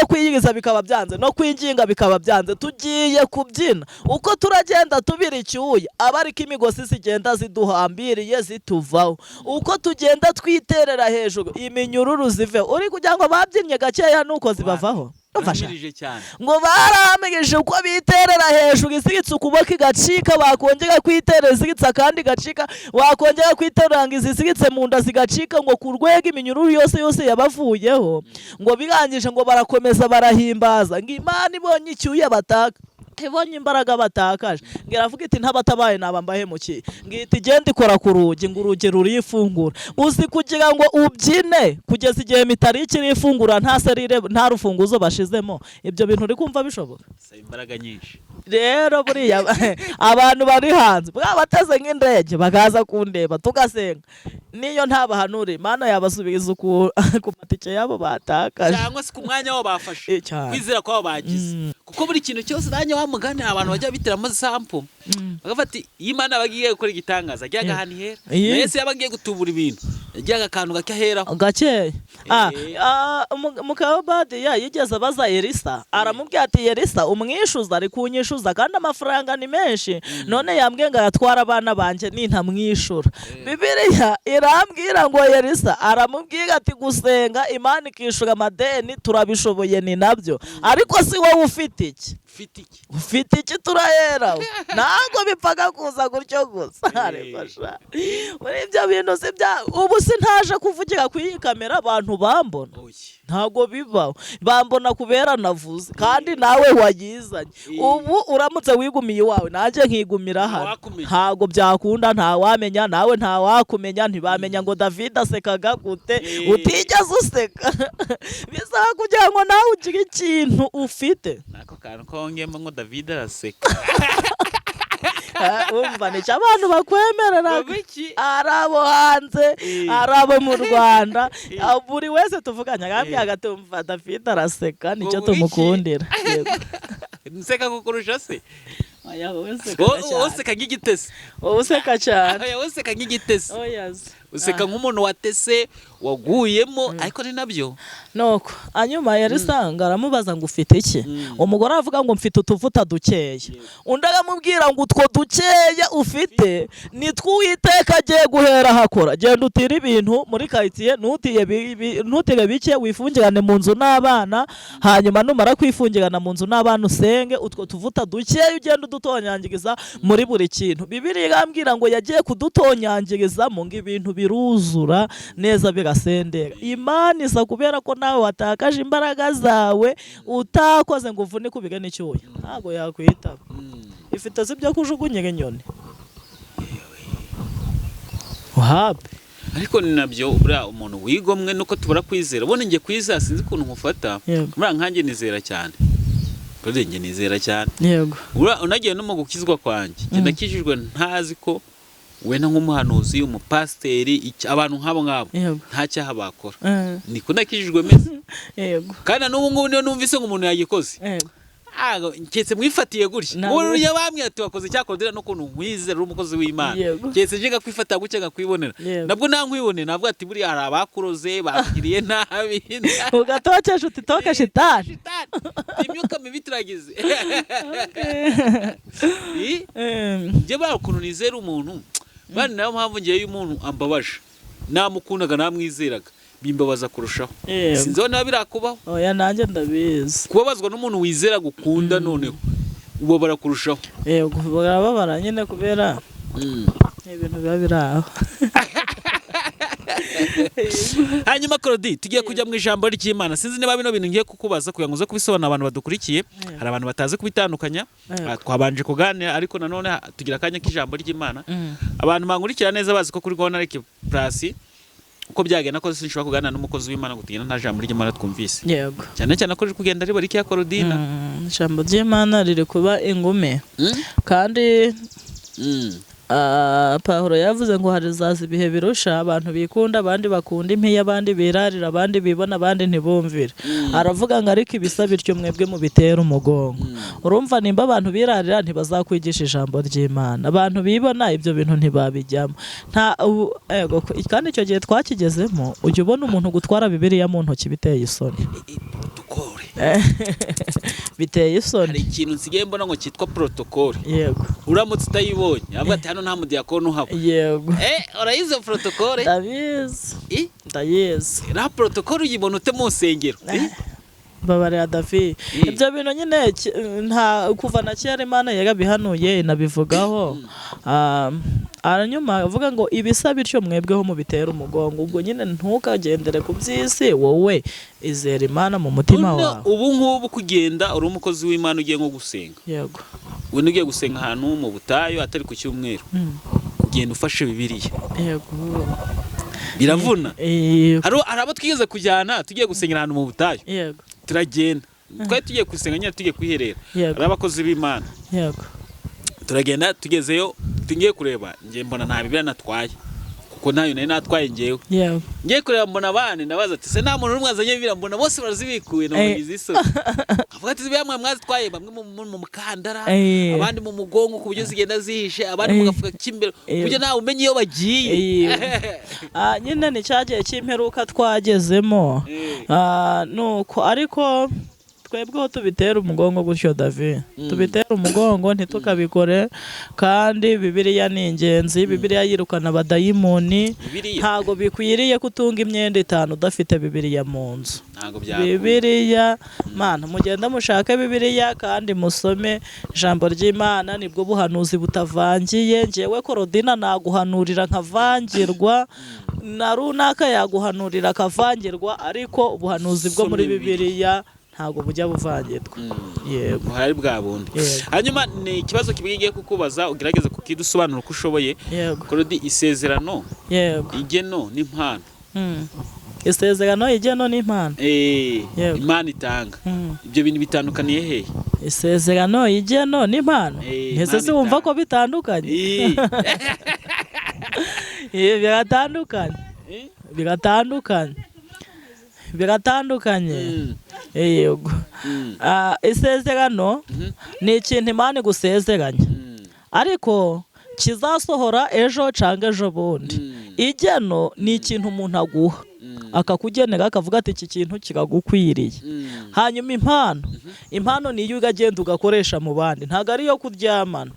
kwiyiriza bikaba byanze, no kwinginga bikaba byanze, tugiye kubyina. Uko turagenda tubira icyuya, aba ariko imigozi zigenda ziduhambiriye zituvaho, uko tugenda twiterera hejuru iminyururu ziveho. Uri kugira ngo babyinnye gakeya nuko zibavaho? Umfasha. Baramirije cyane. Ngo baramirije, uko biterera hejuru iziritse ukuboko igacika, bakongera kwiterera iziritse akandi gacika, wakongera kwiterera ngo iziziritse mu nda zigacika, ngo ku rwego iminyururu yose yose yabavuyeho. Ngo birangije ngo barakomeza barahimbaza, ngo Imana ibonye icyuya bataka, ibonye imbaraga batakaje, ngo iravuga iti ntabatabaye naba mbahemukiye, ngo ihita igenda ikora ku rugi, ngo urugi rurifungura. Uzi kugira ngo ubyine kugeza igihe mitariki irifungura, nta serire, nta rufunguzo bashizemo? Ibyo bintu uri kumva bishoboka? Saba imbaraga nyinshi. Rero buriya abantu bari hanze bwa bateze nk'indege bakaza kundeba tugasenga, niyo ntabahanure, Imana yabasubiriza ku matike yabo batakaje. Cyangwa se ku mwanya wabo bafashe. Cyane. Kwizera kwabo bagize, kuko buri kintu cyose nanjye wa mugani abantu bajya bitiramo sample, bakavuga ati iyo Imana yabaga igiye gukora igitangaza yajyaga ahantu ihera. Na Yesu yabaga agiye gutubura ibintu yajyaga akantu gake aheraho. Gakeya. Mukabadiya yigeze abaza Elisa, aramubwira ati Elisa, umwishuza ari kunyishuza kandi amafaranga ni menshi, none yambwiye ngo aratwara abana banjye nintamwishura. Bibiliya irambwira ngo Elisa aramubwira ati gusenga Imana ikishura amadeni turabishoboye, ni nabyo, ariko si wowe ufite iki? Ufite iki? Ufite iki? Turahera, ntabwo bipfaga kuza gutyo gusa. Ariko sha, muri ibyo bintu si bya ubu si ntaje kuvugira kuri iyi kamera abantu bambona. Oya. Ntabwo bibaho, bambona kubera navuze, kandi nawe wayizanye. Ubu uramutse wigumiye iwawe nanjye nkigumira hano, Ntawakumenya. ntabwo byakunda, ntawamenya, nawe ntawakumenya, ntibamenya ngo David asekaga gute utigeze useka. Bisaba kugira ngo nawe ugire ikintu ufite. Nako kantu kongemo ngo David araseka. Umva, nicyo abantu bakwemerera. Ngo iki? Ari abo hanze, ari abo mu Rwanda, buri wese tuvuganye akambwira agatumva David araseka, nicyo Ngo iki? tumukundira. Yego. Nseka kukurusha se? Oya, wowe useka Wowe cyane. useka nk'igitesi. Wowe useka cyane. Oya, wowe useka nk'igitesi. Oya se. Useka nk'umuntu watese waguyemo, ariko ni nabyo. Nuko hanyuma Elisa aramubaza ngo ufite iki? Umugore aravuga ngo mfite utuvuta dukeya. Undi aramubwira ngo utwo dukeya ufite nitwo Uwiteka agiye guhera hakora. Genda utire ibintu muri karitsiye, ntutire bike, wifungirane mu nzu n'abana, hanyuma numara kwifungirana mu nzu n'abana usenge, utwo tuvuta dukeya ugenda udutonyangiriza muri buri kintu. Bibiliya irambwira ngo yagiye kudutonyangirizamo, ngo ibintu biruzura neza birasendera. Imana isa kubera ko nawe watakaje imbaraga zawe utakoze ngo uvunike ubige n'icyuya, ntabwo yakwitaba. Ifite si ibyo kujugunyira inyoni uhabwe. Ariko ni nabyo, buriya umuntu wigomwe nuko tubura kwizera. Ubundi njye kwizera sinzi ukuntu nkufata. Buriya nkanjye nizera cyane, buriya njye nizera cyane. Buriya unagiye no mu gukizwa kwanjye, njye nakijijwe ntazi ko Wenda nk'umuhanuzi, umupasiteri, abantu nk'abo ngabo Yego. nta cyaha bakora. Niko ndakijijwe meze. Kandi na n'ubu ngubu niyo numvise ngo umuntu yagikoze, keretse mwifatiye gutya. Buriya bamwe ati wakoze icyaha n'ukuntu nkwizera uri umukozi w'Imana. Keretse nje ngakwifata gutya ngakwibonera. Nabwo ntankwibone navuga ati buriya hari abakuroze, bakugiriye nabi. Ugatokesha uti toke shitani. Shitani. Imyuka mibi turagize. Njye bari ukuntu nizera umuntu bani, nayo mpamvu ngewe iyo umuntu ambabaje namukundaga namwizeraga bimbabaza kurushaho. Sinzi niba birakubaho. Oya, nanjye ndabizi. Kubabazwa n'umuntu wizera gukunda, noneho ubabara kurushaho. Yego, barababara nyine kubera ibintu biba biri aho. Hanyuma Claudie, tugiye kujya mu ijambo ry'Imana. Sinzi niba bino bintu ngiye kukubaza kugira ngo uze kubisobanurira abantu badukurikiye. Hari abantu batazi kubitandukanya. Twabanje kuganira, ariko nanone tugira akanya k'ijambo ry'Imana. Abantu bankurikira neza bazi ko kuri Rwanda Like Plus, uko byagenda kose sinshobora kuganira n'umukozi w'Imana ngo tugende nta jambo ry'Imana twumvise. Cyane cyane ko riri kugenda riba rikeya, Claudine. Ijambo ry'Imana riri kuba ingume kandi Pawulo yavuze ngo harizaza ibihe birusha, abantu bikunda, abandi bakunda impiya, abandi birarira, abandi bibona, abandi ntibumvire. Aravuga ngo ariko ibisa bityo mwebwe mubitera umugongo. Urumva nimba abantu birarira ntibazakwigisha ijambo ry'Imana, abantu bibona ibyo bintu ntibabijyamo. Nta ego, kandi icyo gihe twakigezemo. Ujya ubona umuntu gutwara Bibiliya mu ntoki biteye isoni. Dukore. Biteye isoni. Hari ikintu nsigaye mbona ngo cyitwa protocole. Uramutse utayibonye avuga ati hano nta mudiyakoni uhaba. Urayizi iyo protocole? Ndabizi. Ndayizi. Ra protocole uyibona ute mu nsengero? Babarira David. Ibyo bintu nyine nta kuva na kera Imana yarabihanuye inabivugaho. Hanyuma avuga ngo ibisa bityo mwebweho mubitera umugongo. Ubwo nyine ntukagendere ku by'isi, wowe izera Imana mu mutima None wawe. ubu ngubu kugenda uri umukozi w'Imana ugiye nko gusenga, wenda ugiye gusenga ahantu mu butayu atari ku cyumweru, kugenda ufashe Bibiliya biravuna. Hari abo twigeze kujyana tugiye gusengera ahantu mu butayu. Turagenda, twari tugiye gusenga nyine, tugiye kwiherera. Hari abakozi b'Imana. Turagenda, tugezeyo tugiye kureba, njye mbona nta Bibiliya natwaye kuko ntayo nari natwaye ngewe. Ngiye kureba mbona abandi, ndabaza ati se nta muntu n'umwe wazanye Bibiliya? Mbona bose barazibikuye, nabona isoni. Avuga ati Bibiliya mwe mwazitwaye, bamwe mu mukandara, abandi mu mugongo ku buryo zigenda zihishe, abandi mu gafuka k'imbere ku buryo nawe umenya iyo bagiye. Nyine ni cya gihe cy'imperuka twagezemo. Nuko ariko twebweho tubitera umugongo gutyo, David. Tubitera umugongo, ntitukabikore. Kandi Bibiliya ni ingenzi, Bibiliya yirukana abadayimoni. Bibiliya. Ntago bikwiriye kutunga imyenda 5 udafite Bibiliya mu nzu. Ntabwo byakunda. Bibiliya mana, mugenda mushake Bibiliya kandi musome ijambo ry'Imana, nibwo buhanuzi butavangiye. Njyewe Korodina naguhanurira nkavangirwa, na runaka yaguhanurira akavangirwa, ariko ubuhanuzi bwo muri Soma Bibiliya. Bibiliya ntabwo bujya buvangirwa. Yego. Buhari bwa bundi. Yego. Hanyuma ni ikibazo kimwe ngiye kukubaza, ugerageze kukidusobanura uko ushoboye. Claudie, isezerano, igeno n'impano. Isezerano, igeno n'impano. Imana itanga. Ibyo bintu bitandukaniye hehe? Isezerano, igeno n'impano. Ntese Imana se wumva itanga. ko bitandukanye? Biratandukanye. Biratandukanye, biratandukanye. Yego. Isezerano ni ikintu Imana igusezeranya ariko kizasohora ejo cyangwa ejo bundi. Igeno ni ikintu umuntu aguha, akakugenera, akavuga ati iki kintu kiragukwiriye. Hanyuma impano niyo ugenda ugakoresha mu bandi, ntabwo ari iyo kuryamana.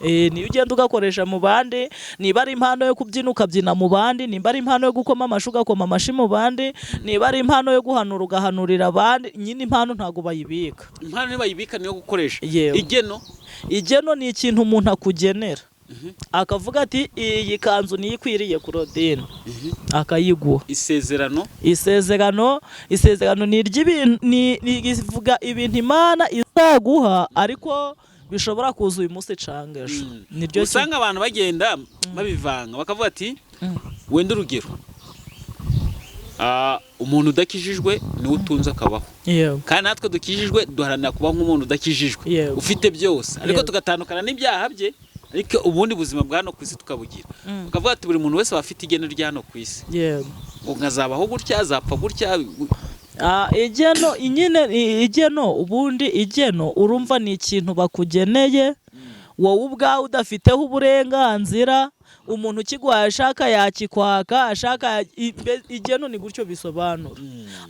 Niyo ugenda ugakoresha mu bandi. Niba ari impano yo kubyina ukabyina mu bandi, nimba ari impano yo gukoma amashyi ugakoma amashyi mu bandi, niba ari impano yo guhanura ugahanurira abandi. Nyine impano ntabwo bayibika. Impano ntibayibika, niyo gukoresha. Yewe. Igeno? Igeno ni ikintu umuntu akugenera, akavuga ati iyi kanzu niyo ikwiriye Claudine, akayiguha. Isezerano? Isezerano ni iry'ibintu, ni ivuga ibintu Imana izaguha ariko bishobora kuza uyu munsi canga ejo. Niryo Usanga abantu bagenda babivanga bakavuga ati wenda urugero, umuntu udakijijwe niwe utunze akabaho. Kandi natwe dukijijwe duharanira kuba nk'umuntu udakijijwe ufite byose, ariko tugatandukana n'ibyaha bye. Ariko ubundi buzima bwa hano ku isi tukabugira, bakavuga ati buri muntu wese aba afite igeno rya hano ku isi, Yego. ngo nkazabaho gutya, azapfa gutya. Igeno nyine, igeno ubundi, igeno urumva ni ikintu bakugeneye wowe ubwawe udafiteho uburenganzira. Umuntu ukiguhaye ashaka yakikwaka, ashaka igeno ni gutyo bisobanura.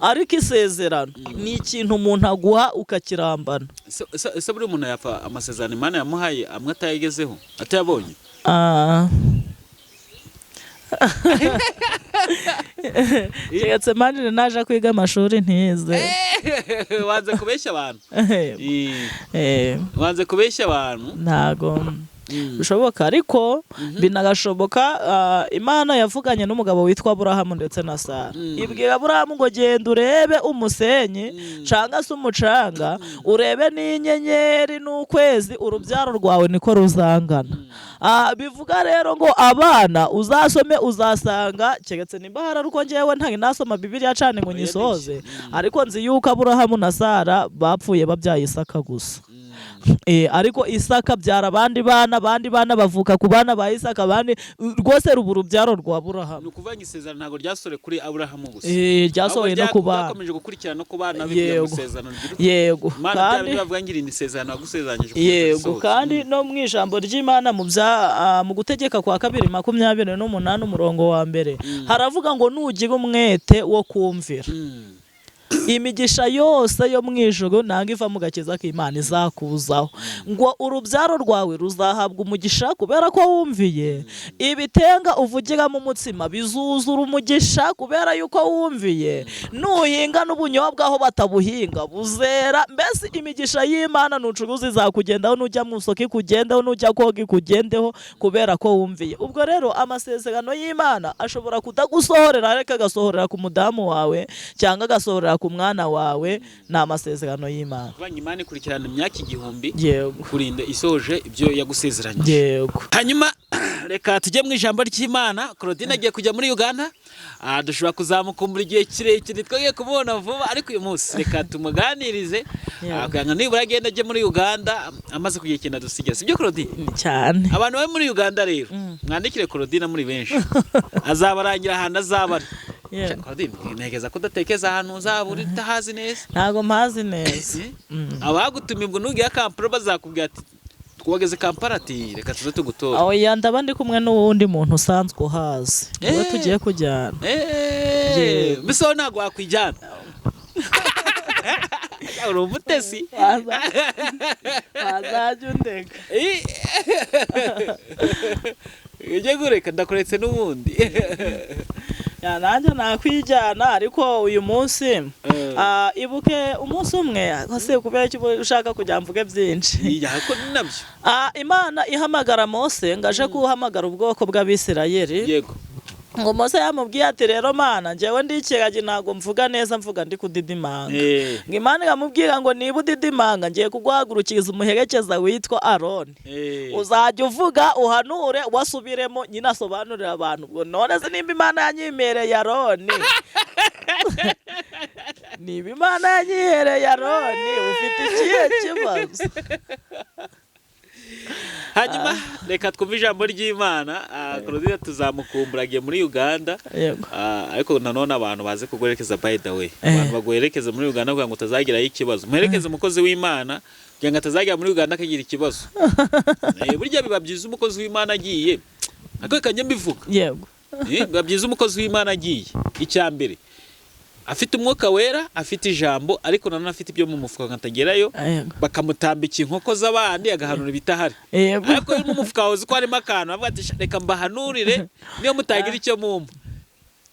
Ariko isezerano ni ikintu umuntu aguha ukakirambana. Ese buri muntu yapfa amasezerano Imana yamuhaye amwe atayagezeho, atayabonye? Keretse manjire naje kwiga amashuri ntize. Wanze kubeshya abantu. Wanze kubeshya abantu. Ntago bishoboka, ariko binagashoboka. Imana yavuganye n'umugabo witwa Aburahamu ndetse na Sara. Ibwira Aburahamu ngo genda urebe umusenyi canga se umucanga, urebe n'inyenyeri n'ukwezi, urubyaro rwawe niko ruzangana. Bivuga rero ngo abana uzasome uzasanga, keretse nimba hari uko njyewe nta nasoma Bibiliya cane ngo nyisoze, ariko nzi yuko Aburahamu na Sara bapfuye babyaye Isaka gusa. Ariko Isaka abyara abandi bana, abandi bana bavuka ku bana ba Isaka, abandi rwose ruba urubyaro rwa Aburahamu. Ni ukuvuga ngo isezerano ntabwo ryasohoye kuri Aburahamu gusa. Ryasohoye no ku bana. Ryakomeje gukurikirana no ku bana be kugira ngo isezerano rigire. Yego. Imana bya Kandi bindi bavuga ngo iri isezerano wagusezeranyije kugeza Yego. risohotse. Kandi no mu ijambo ry'Imana mu bya mu Gutegeka kwa kabiri 28 umurongo wa mbere haravuga ngo nugira umwete wo kumvira, imigisha yose yo mu ijuru nanga iva mu gakiza k'Imana izakuzaho, ngo urubyaro rwawe ruzahabwa umugisha kubera ko wumviye, ibitenga uvugiramo umutsima bizuzura umugisha kubera yuko wumviye, nuhinga n'ubunyobwa aho batabuhinga buzera. Mbese imigisha y'Imana nucuruza izakugendaho, nujya mu isoko ikugendeho, nujya koga ikugendeho kubera ko wumviye. Ubwo rero amasezerano y'Imana ashobora kudagusohorera, ariko agasohorera ku mudamu wawe cyangwa agasohorera ku mwana wawe. Ni amasezerano y'Imana. Kuvuga ngo Imana ikurikirana imyaka 1000 Yego. kurinda isohoje ibyo yagusezeranyije. Yego. Hanyuma reka tujye mu ijambo ry'Imana. Claudine agiye kujya muri Uganda. Dushobora kuzamukumbura igihe kirekire, twagiye kumubona vuba, ariko uyu munsi reka tumuganirize kugira ngo nibura agende ajye muri Uganda amaze kugira ikintu adusigira, sibyo Claudine? Cyane. Abantu bari muri Uganda rero mwandikire Claudine muri benshi, azabarangira ahantu azaba ari. Claudine, ntekereza ko udatekeza ahantu uzaba uri utahazi neza. Ntago mpazi neza. Abagutumye ubwo nugiye Kampala bazakubwira ati twageze Kampala, ati reka tuze tugutora. Oya, ndaba ndi kumwe n'uwundi muntu usanzwe uhazi, niwe tugiye kujyana. Mbese wowe ntabwo wakwijyana, uri umutesi. Wazajya undeka. Ujye kureka ndakuretse n'ubundi. Nanjye nakwijyana, ariko uyu munsi ibuke umunsi umwe ese kubera iki ushaka kugira mvuge byinshi? Ko ni nabyo. Imana ihamagara Mose ngo aje guhamagara ubwoko bw'Abisirayeli. Yego. Ngo Mose yamubwiye ati rero Mana, njyewe ndi ikiragi, ntabwo mvuga neza, mvuga ndi kudidimanga. Ngo Imana iramubwira ngo niba udidimanga, ngiye kuguhagurukiriza umuherekeza witwa Aroni, uzajya uvuga uhanure wasubiremo nyine asobanurira abantu. Ubwo none se nimba Imana yanyimereye Aroni, niba Imana yanyihereye Aroni, ufite ikihe kibazo? Hanyuma reka twumve ijambo ry'Imana. Claudine tuzamukumbura agiye muri Uganda. Yego. Ariko nanone abantu baze kuguherekeza, by the way, abantu baguherekeza muri Uganda kugira ngo utazagirayo ikibazo, muherekeze umukozi w'Imana kugira ngo atazagera muri Uganda akagira ikibazo. Burya biba byiza umukozi w'Imana agiye, ariko reka njye mbivuga. Yego. Biba byiza umukozi w'Imana agiye, icya mbere afite umwuka wera, afite ijambo, ariko nanone afite ibyo mu mufuka ngo atagerayo Yego. bakamutambika inkoko z'abandi agahanura ibitahari. Yego. Ariko iyo mu mufuka wawe uzi ko harimo akantu, avuga ati: "Reka mbahanurire niyo mutagira icyo mumpa."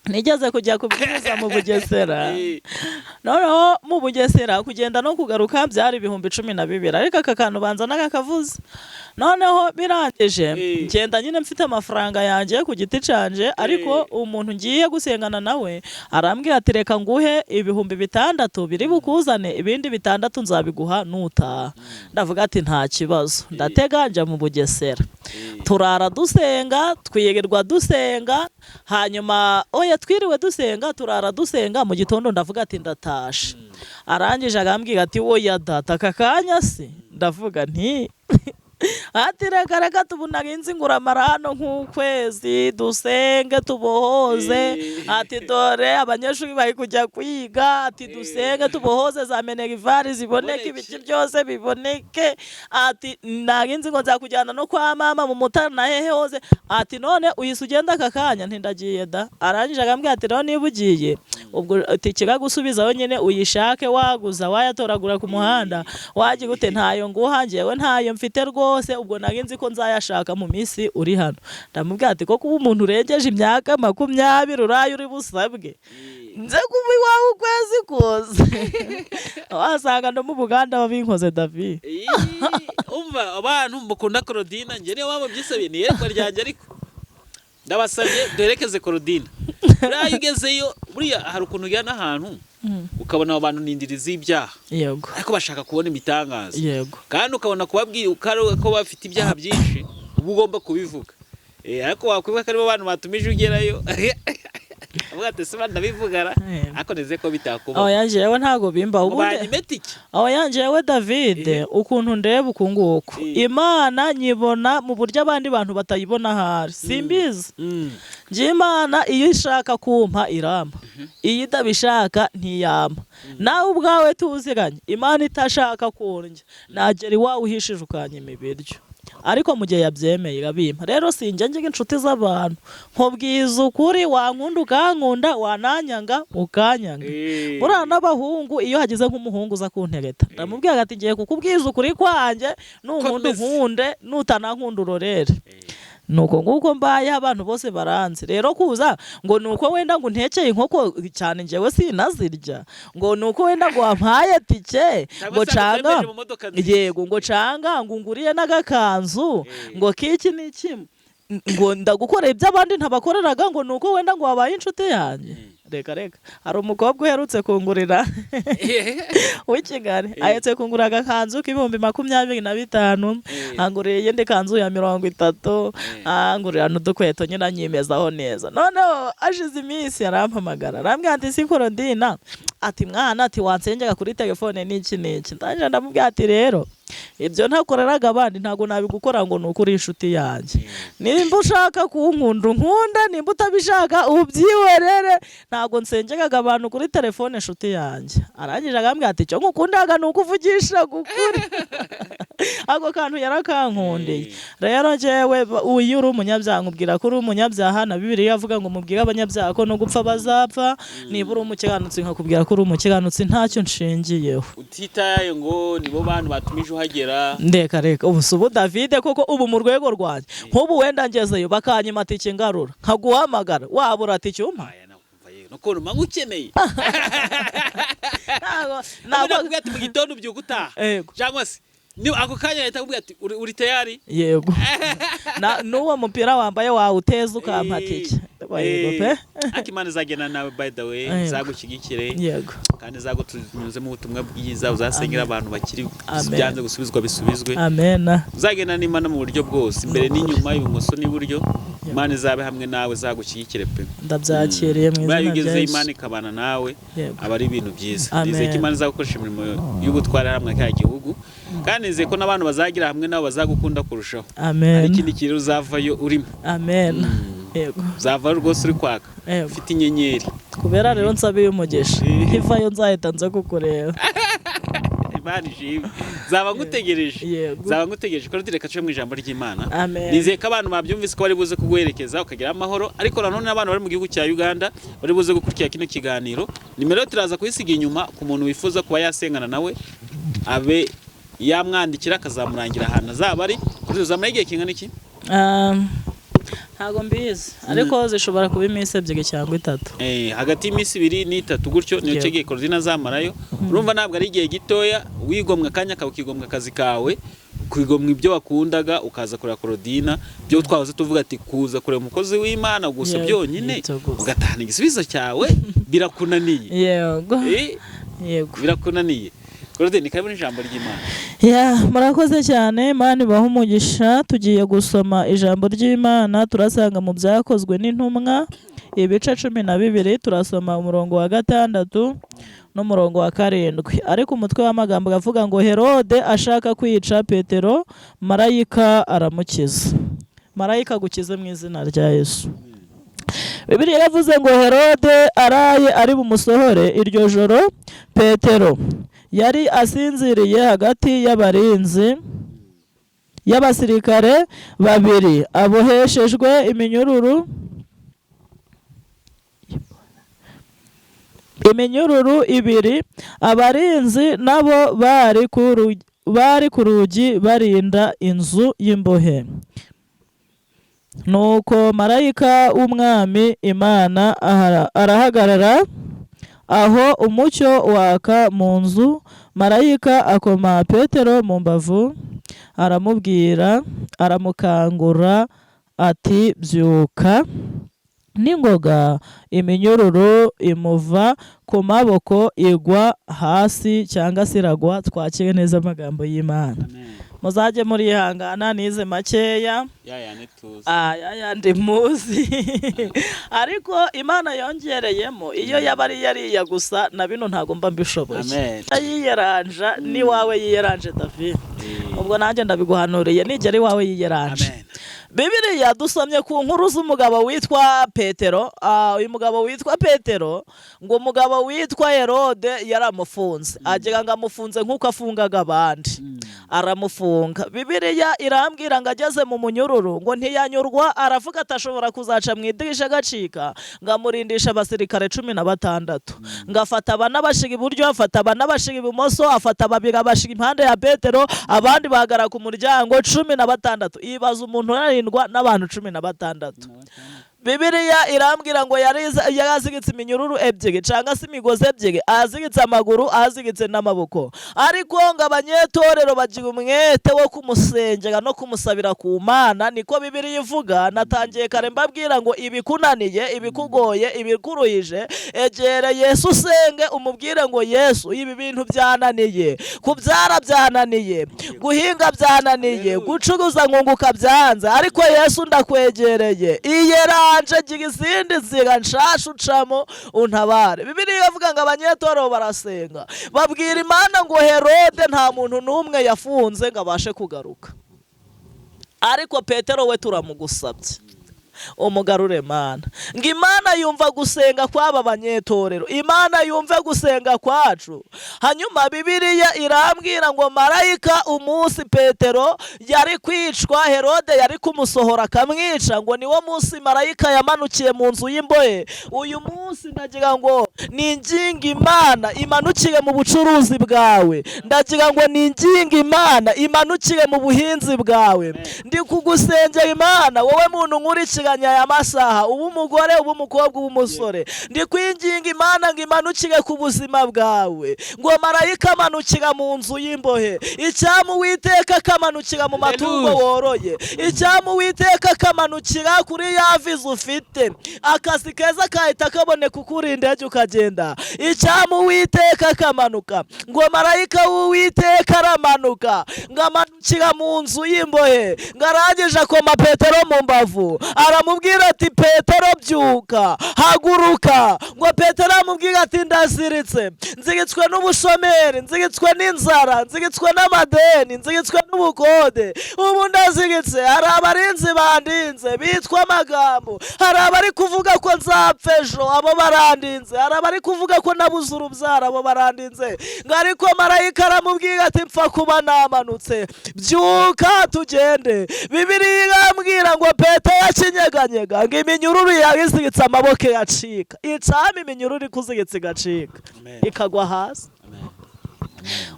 Nigeze kujya kubwiriza mu Bugesera. Noneho mu Bugesera kugenda no kugaruka byari 12,000, ariko aka kantu banza n'akakavuze. Noneho birangije, ngenda nyine mfite amafaranga yanjye ku giti canje, ariko umuntu ngiye gusengana nawe arambwira ati reka nguhe 6000 biri bukuzane, ibindi 6000 nzabiguha nutaha. Ndavuga ati nta kibazo. Ndatega njya mu Bugesera, turara dusenga, twirirwa dusenga. Hanyuma oya, twiriwe dusenga, turara dusenga, mu gitondo ndavuga ati ndatashe. Arangije arambwira ati woya data, aka kanya se? Ndavuga nti Ati: "Reka reka, tubunaga inzi nguramara hano nk'ukwezi, dusenge tubohoze." Ati: "Dore abanyeshuri bari kujya kwiga." Ati: "Dusenge tubohoze, za minerval ziboneke, Ziboneke. ibiki byose biboneke." Ati: "Nari nzi ngo nzakujyana no kwa mama mu Mutara na hehe hose." Ati: "None uhise ugenda aka kanya?" Ntindagiye da. Arangije arambwira ati: "Rero niba ugiye, ubwo tike ikagusubizaho nyine uyishake, waguza, wayatoragura ku muhanda, wagira ute, ntayo nguha njyewe, ntayo mfite rwose. Ubwo nari nzi ko nzayashaka mu minsi uri hano." Ndamubwira ati: "Ko kuba umuntu urengeje imyaka 20 uraye uri busabwe nze kuba iwawe ukwezi kose, wasanga no mu Buganda babinkoze, David." Ii, umva, abantu mukunda Claudine, njye niyo mpamvu byisabiye, ni iyerekwa ryanjye, ariko ndabasabye duherekeze Claudine. Buriya iyo ugezeyo, buriya hari ukuntu ugera n'ahantu ukabona abo bantu ni indiri z'ibyaha, ariko bashaka kubona ibitangaza, kandi ukabona kubabwira ko bafite ibyaha byinshi, uba ugomba kubivuga. Ariko wakwibuka ko aribo bantu batumije ugerayo, avuga ati: "Ese ndabivugara?" Ariko nizeye ko bitakubaho. Oya, njyewe ntago bimbaho. Ngo Ubundi banyime tike. Oya, njyewe David, ukuntu ndeba uku nguku, Imana nyibona mu buryo abandi bantu batayibona ahari, simbizi. Njye Imana iyo ishaka kumpa irampa, iyo itabishaka ntiyampa. Nawe ubwawe tuziranye, Imana itashaka kundya nagera iwawe uhishije ukanyima ibiryo, ariko mu gihe yabyemeye irabimpa. Rero sinjya ngira inshuti z'abantu, nkubwiza ukuri, wankunda ukankunda, wananyanga ukanyanga. Buriya n'abahungu, iyo hagize nk'umuhungu uza kuntereta, ndamubwira ati: "Ngiye kukubwiza ukuri kwanjye, nunkunda Komeza. unkunde, nutanankunda urorere." Nuko nguko mbaye, abantu bose baranzi. Rero kuza ngo nuko wenda ngo untekeye inkoko cyane, njyewe sinazirya, ngo nuko wenda ngo wampaye tike, ngo Cyangwa se canga agutembeje mu modoka nziza. Yego, ngo canga ngo unguriye n'agakanzu, ngo kiki n'iki, ngo ndagukorera ibyo abandi ntabakoreraga, ngo nuko wenda ngo wabaye inshuti yanjye, reka reka. Hari umukobwa uherutse kungurira w'i Kigali, aherutse kungura agakanzu k'25,000, angurira iyindi kanzu ya 30, angurira n'udukweto nyine, anyimezaho neza. Noneho ashize iminsi arampamagara, arambwira ati: "Si Korodina?" Ati: "Mwana," ati, "wansengera kuri telefone n'iki n'iki." Ndangije ndamubwira ati: "Rero ibyo ntakoreraga abandi ntabwo nabigukora ngo ni uko uri inshuti yanjye. Nimba ushaka kunkunda unkunda, nimba utabishaka ubyihorere. Ntabwo nsengeraga abantu kuri telefone, inshuti yanjye." Arangije arambwira ati: "Icyo nkukundaga ni uko uvugisha ukuri." Ako kantu yarakankundiye. Rero njyewe uyu uri umunyabyaha nkubwira ko uri umunyabyaha, na Bibiliya avuga ngo mubwire abanyabyaha ko no gupfa bazapfa. Niba uri umukiranutsi nkakubwira ko uri umukiranutsi, ntacyo nshingiyeho. Utitaye ngo nibo bantu batumije uhagera. Ndeka reka, ubu si ubu Davide koko, ubu mu rwego rwanjye, nk'ubu wenda ngezeyo bakanyima tike ngarura, nkaguhamagara, wabura tike umpa? Aya nakumva yewe nukuntu mba ngukeneye. Ntabwo ntabwo nakubwira ati mu gitondo ubyuka utaha, Yego. cyangwa se ni ako kanya ahita akubwira ati: Uri tayari?" Yego. N'uwo mupira wambaye wawuteza ukampa tike. Yego pe. Ariko Imana izagenda nawe, by the way, izagushyigikire, kandi izagutunyuzemo ubutumwa bwiza, uzasengera abantu bakiri Amen. byanze gusubizwa bisubizwe. Amen. Uzagenda n'Imana mu buryo bwose, imbere n'inyuma, ibumoso n'iburyo, Imana izabe hamwe nawe, izagushyigikire pe. Ndabyakiriye mu Buriya iyo izina rya ugezeyo Yesu. Imana ikabana nawe, aba ari ibintu byiza. Amen. Nizeye ko Imana izagukoresha imirimo y'ubutware hamwe kaya gihugu, kandi nizeye ko n'abantu bazagira hamwe nawe bazagukunda kurushaho. Hari Amen. ikindi kintu uzavayo urimo. Amen, yego. Uzavayo rwose uri kwaka, ufite inyenyeri. Kubera rero nsabiye umugisha, nkivayo nzahita nza kukureba. Imana ishimwe, nzaba ngutegereje. Nzaba ngutegereje. Ko reka tuce mu ijambo ry'Imana. Amen. Nizeye ko abantu babyumvise ko bari buze kuguherekeza ukagira amahoro, ariko nanone n'abantu bari mu gihugu cya Uganda bari buze gukurikira kino kiganiro, nimero turaza kuyisiga inyuma ku muntu wifuza kuba yasengana nawe, abe yamwandikira akazamurangira ahantu azaba ari. Kuri uzamara igihe kingana iki? Ntabwo mbizi, ariko zishobora kuba iminsi 2 cyangwa 3. Hagati y'iminsi 2 n'3 gutyo niyo cyo gihe Claudine azamarayo. Urumva ntabwo ari igihe gitoya. Wigomwa akanya kawe, ukigomwa akazi kawe, ukigomwa ibyo wakundaga, ukaza kureba Claudine, byo twahoze tuvuga ati kuza kureba umukozi w'Imana gusa byonyine ibyo gusa. ugatahana igisubizo cyawe, birakunaniye. Birakunaniye. Claudine, ni karibu n'ijambo ry'Imana. Ya, murakoze cyane, Imana ibahe umugisha. Tugiye gusoma ijambo ry'Imana, turasanga mu Byakozwe n'Intumwa ibice 12, turasoma umurongo wa 6. n'umurongo wa 7. Ariko umutwe w'amagambo avuga ngo Herode ashaka kwica Petero, marayika aramukiza. Marayika agukize mu izina rya Yesu. Bibiliya yavuze ngo Herode araye ari bumusohore iryo joro, Petero yari asinziriye hagati y'abarinzi y'abasirikare babiri, aboheshejwe iminyururu ibiri. Abarinzi nabo bari ku rugi barinda inzu y'imbohe. Nuko marayika w'Umwami Imana arahagarara aho umucyo waka mu nzu. Marayika akoma Petero mu mbavu, aramubwira, aramukangura ati byuka. N'ingoga iminyururu imuva ku maboko igwa hasi, cyangwa se iragwa. Twakire neza amagambo y'Imana. Muzajye murihangana, nize makeya aya yandi muzi, ariko Imana yongereyemo. Iyo yaba ari yariya gusa na bino ntago mba mbishoboye. Yiyeranja n'iwawe yiyeranje, David, ubwo nanjye ndabiguhanuriye, nigera iwawe yiyeranje. Bibiliya dusomye ku nkuru z'umugabo witwa Petero. Uyu mugabo witwa Petero, ngo umugabo witwa Herode yaramufunze, agira ngo amufunze nk'uko afungaga abandi, aramufunga. Bibiliya irambwira ngo ageze mu munyururu ngo ntiyanyurwa, aravuga ati ashobora kuzaca mu idirisha agacika, ngo amurindisha abasirikare 16, ngo afata abana abashyira iburyo, afata abana abashyira ibumoso, afata babiri abashyira impande ya Petero, abandi bahagarara ku muryango, 16. Ibaza umuntu unarindwa n'abantu 16. Bibiliya irambwira ngo yaraziritse iminyururu ebyiri, cyangwa se imigozi ebyiri, aziritse amaguru, aziritse n'amaboko. Ariko ngo abanyetorero bagira umwete wo kumusengera no kumusabira ku Mana, niko Bibiliya ivuga. Natangiye kare mbabwira ngo ibikunaniye, ibikugoye, ibikuruhije, egere Yesu usenge, umubwire ngo Yesu, ibi bintu byananiye, kubyara byananiye, guhinga byananiye, gucuruza nkunguka byanze, ariko Yesu ndakwegereye, iyeranje, gira izindi nzira nshasha ucamo, untabare. Bibiliya ivuga ngo abanyetorero barasenga, babwira Imana ngo Herode nta muntu n'umwe yafunze ngo abashe kugaruka, ariko Petero we turamugusabye, umugarure Mana. Ngo Imana yumva gusenga kw'aba banyetorero, Imana yumve gusenga kwacu. Hanyuma Bibiliya irambwira ngo marayika, umunsi Petero yari kwicwa, Herode yari kumusohora akamwica, ngo niwo munsi marayika yamanukiye mu nzu y'imbohe. Uyu munsi ndagira ngo ninginga Imana imanukire mu bucuruzi bwawe, ndagira ngo ninginga Imana imanukire mu buhinzi bwawe. Ndi kugusengera Imana, wowe muntu nkurikiranye aya masaha, uba umugore, uba umukobwa, uba umusore, ndi kwinginga Imana ngo imanukire ku buzima bwawe. Ngo marayika amanukira mu nzu y'imbohe. Icyampa Uwiteka akamanukira mu matungo woroye, icyampa Uwiteka akamanukira kuri ya viza ufite, akazi keza kahita kaboneka, ukura indege ukagenda. Icyampa Uwiteka akamanuka. Ngo marayika w'Uwiteka aramanuka, ngo amanukira mu nzu y'imbohe, ngo arangije akoma Petero mu mbavu, aramubwira ati Petero byuka, haguruka. Ngo Petero aramubwira ati ndaziritse, nziritswe n'ubushomeri, nziritswe n'inzara, nziritswe n'amadeni, nziritswe n'ubukode, ubu ndaziritse. Hari abarinzi bandinze bitwa amagambo, hari abari kuvuga ko nzapfa ejo, abo barandinze, hari abari kuvuga ko nabuze urubyaro, abo barandinze. Ngo ariko marayika aramubwira ati mpfa kuba namanutse, byuka tugende. Bibiliya irambwira ngo Petero akinyeganyega, ngo iminyururu yari iziritse amaboko yacika. Icama iminyururu ikuziritse igacika, ikagwa hasi.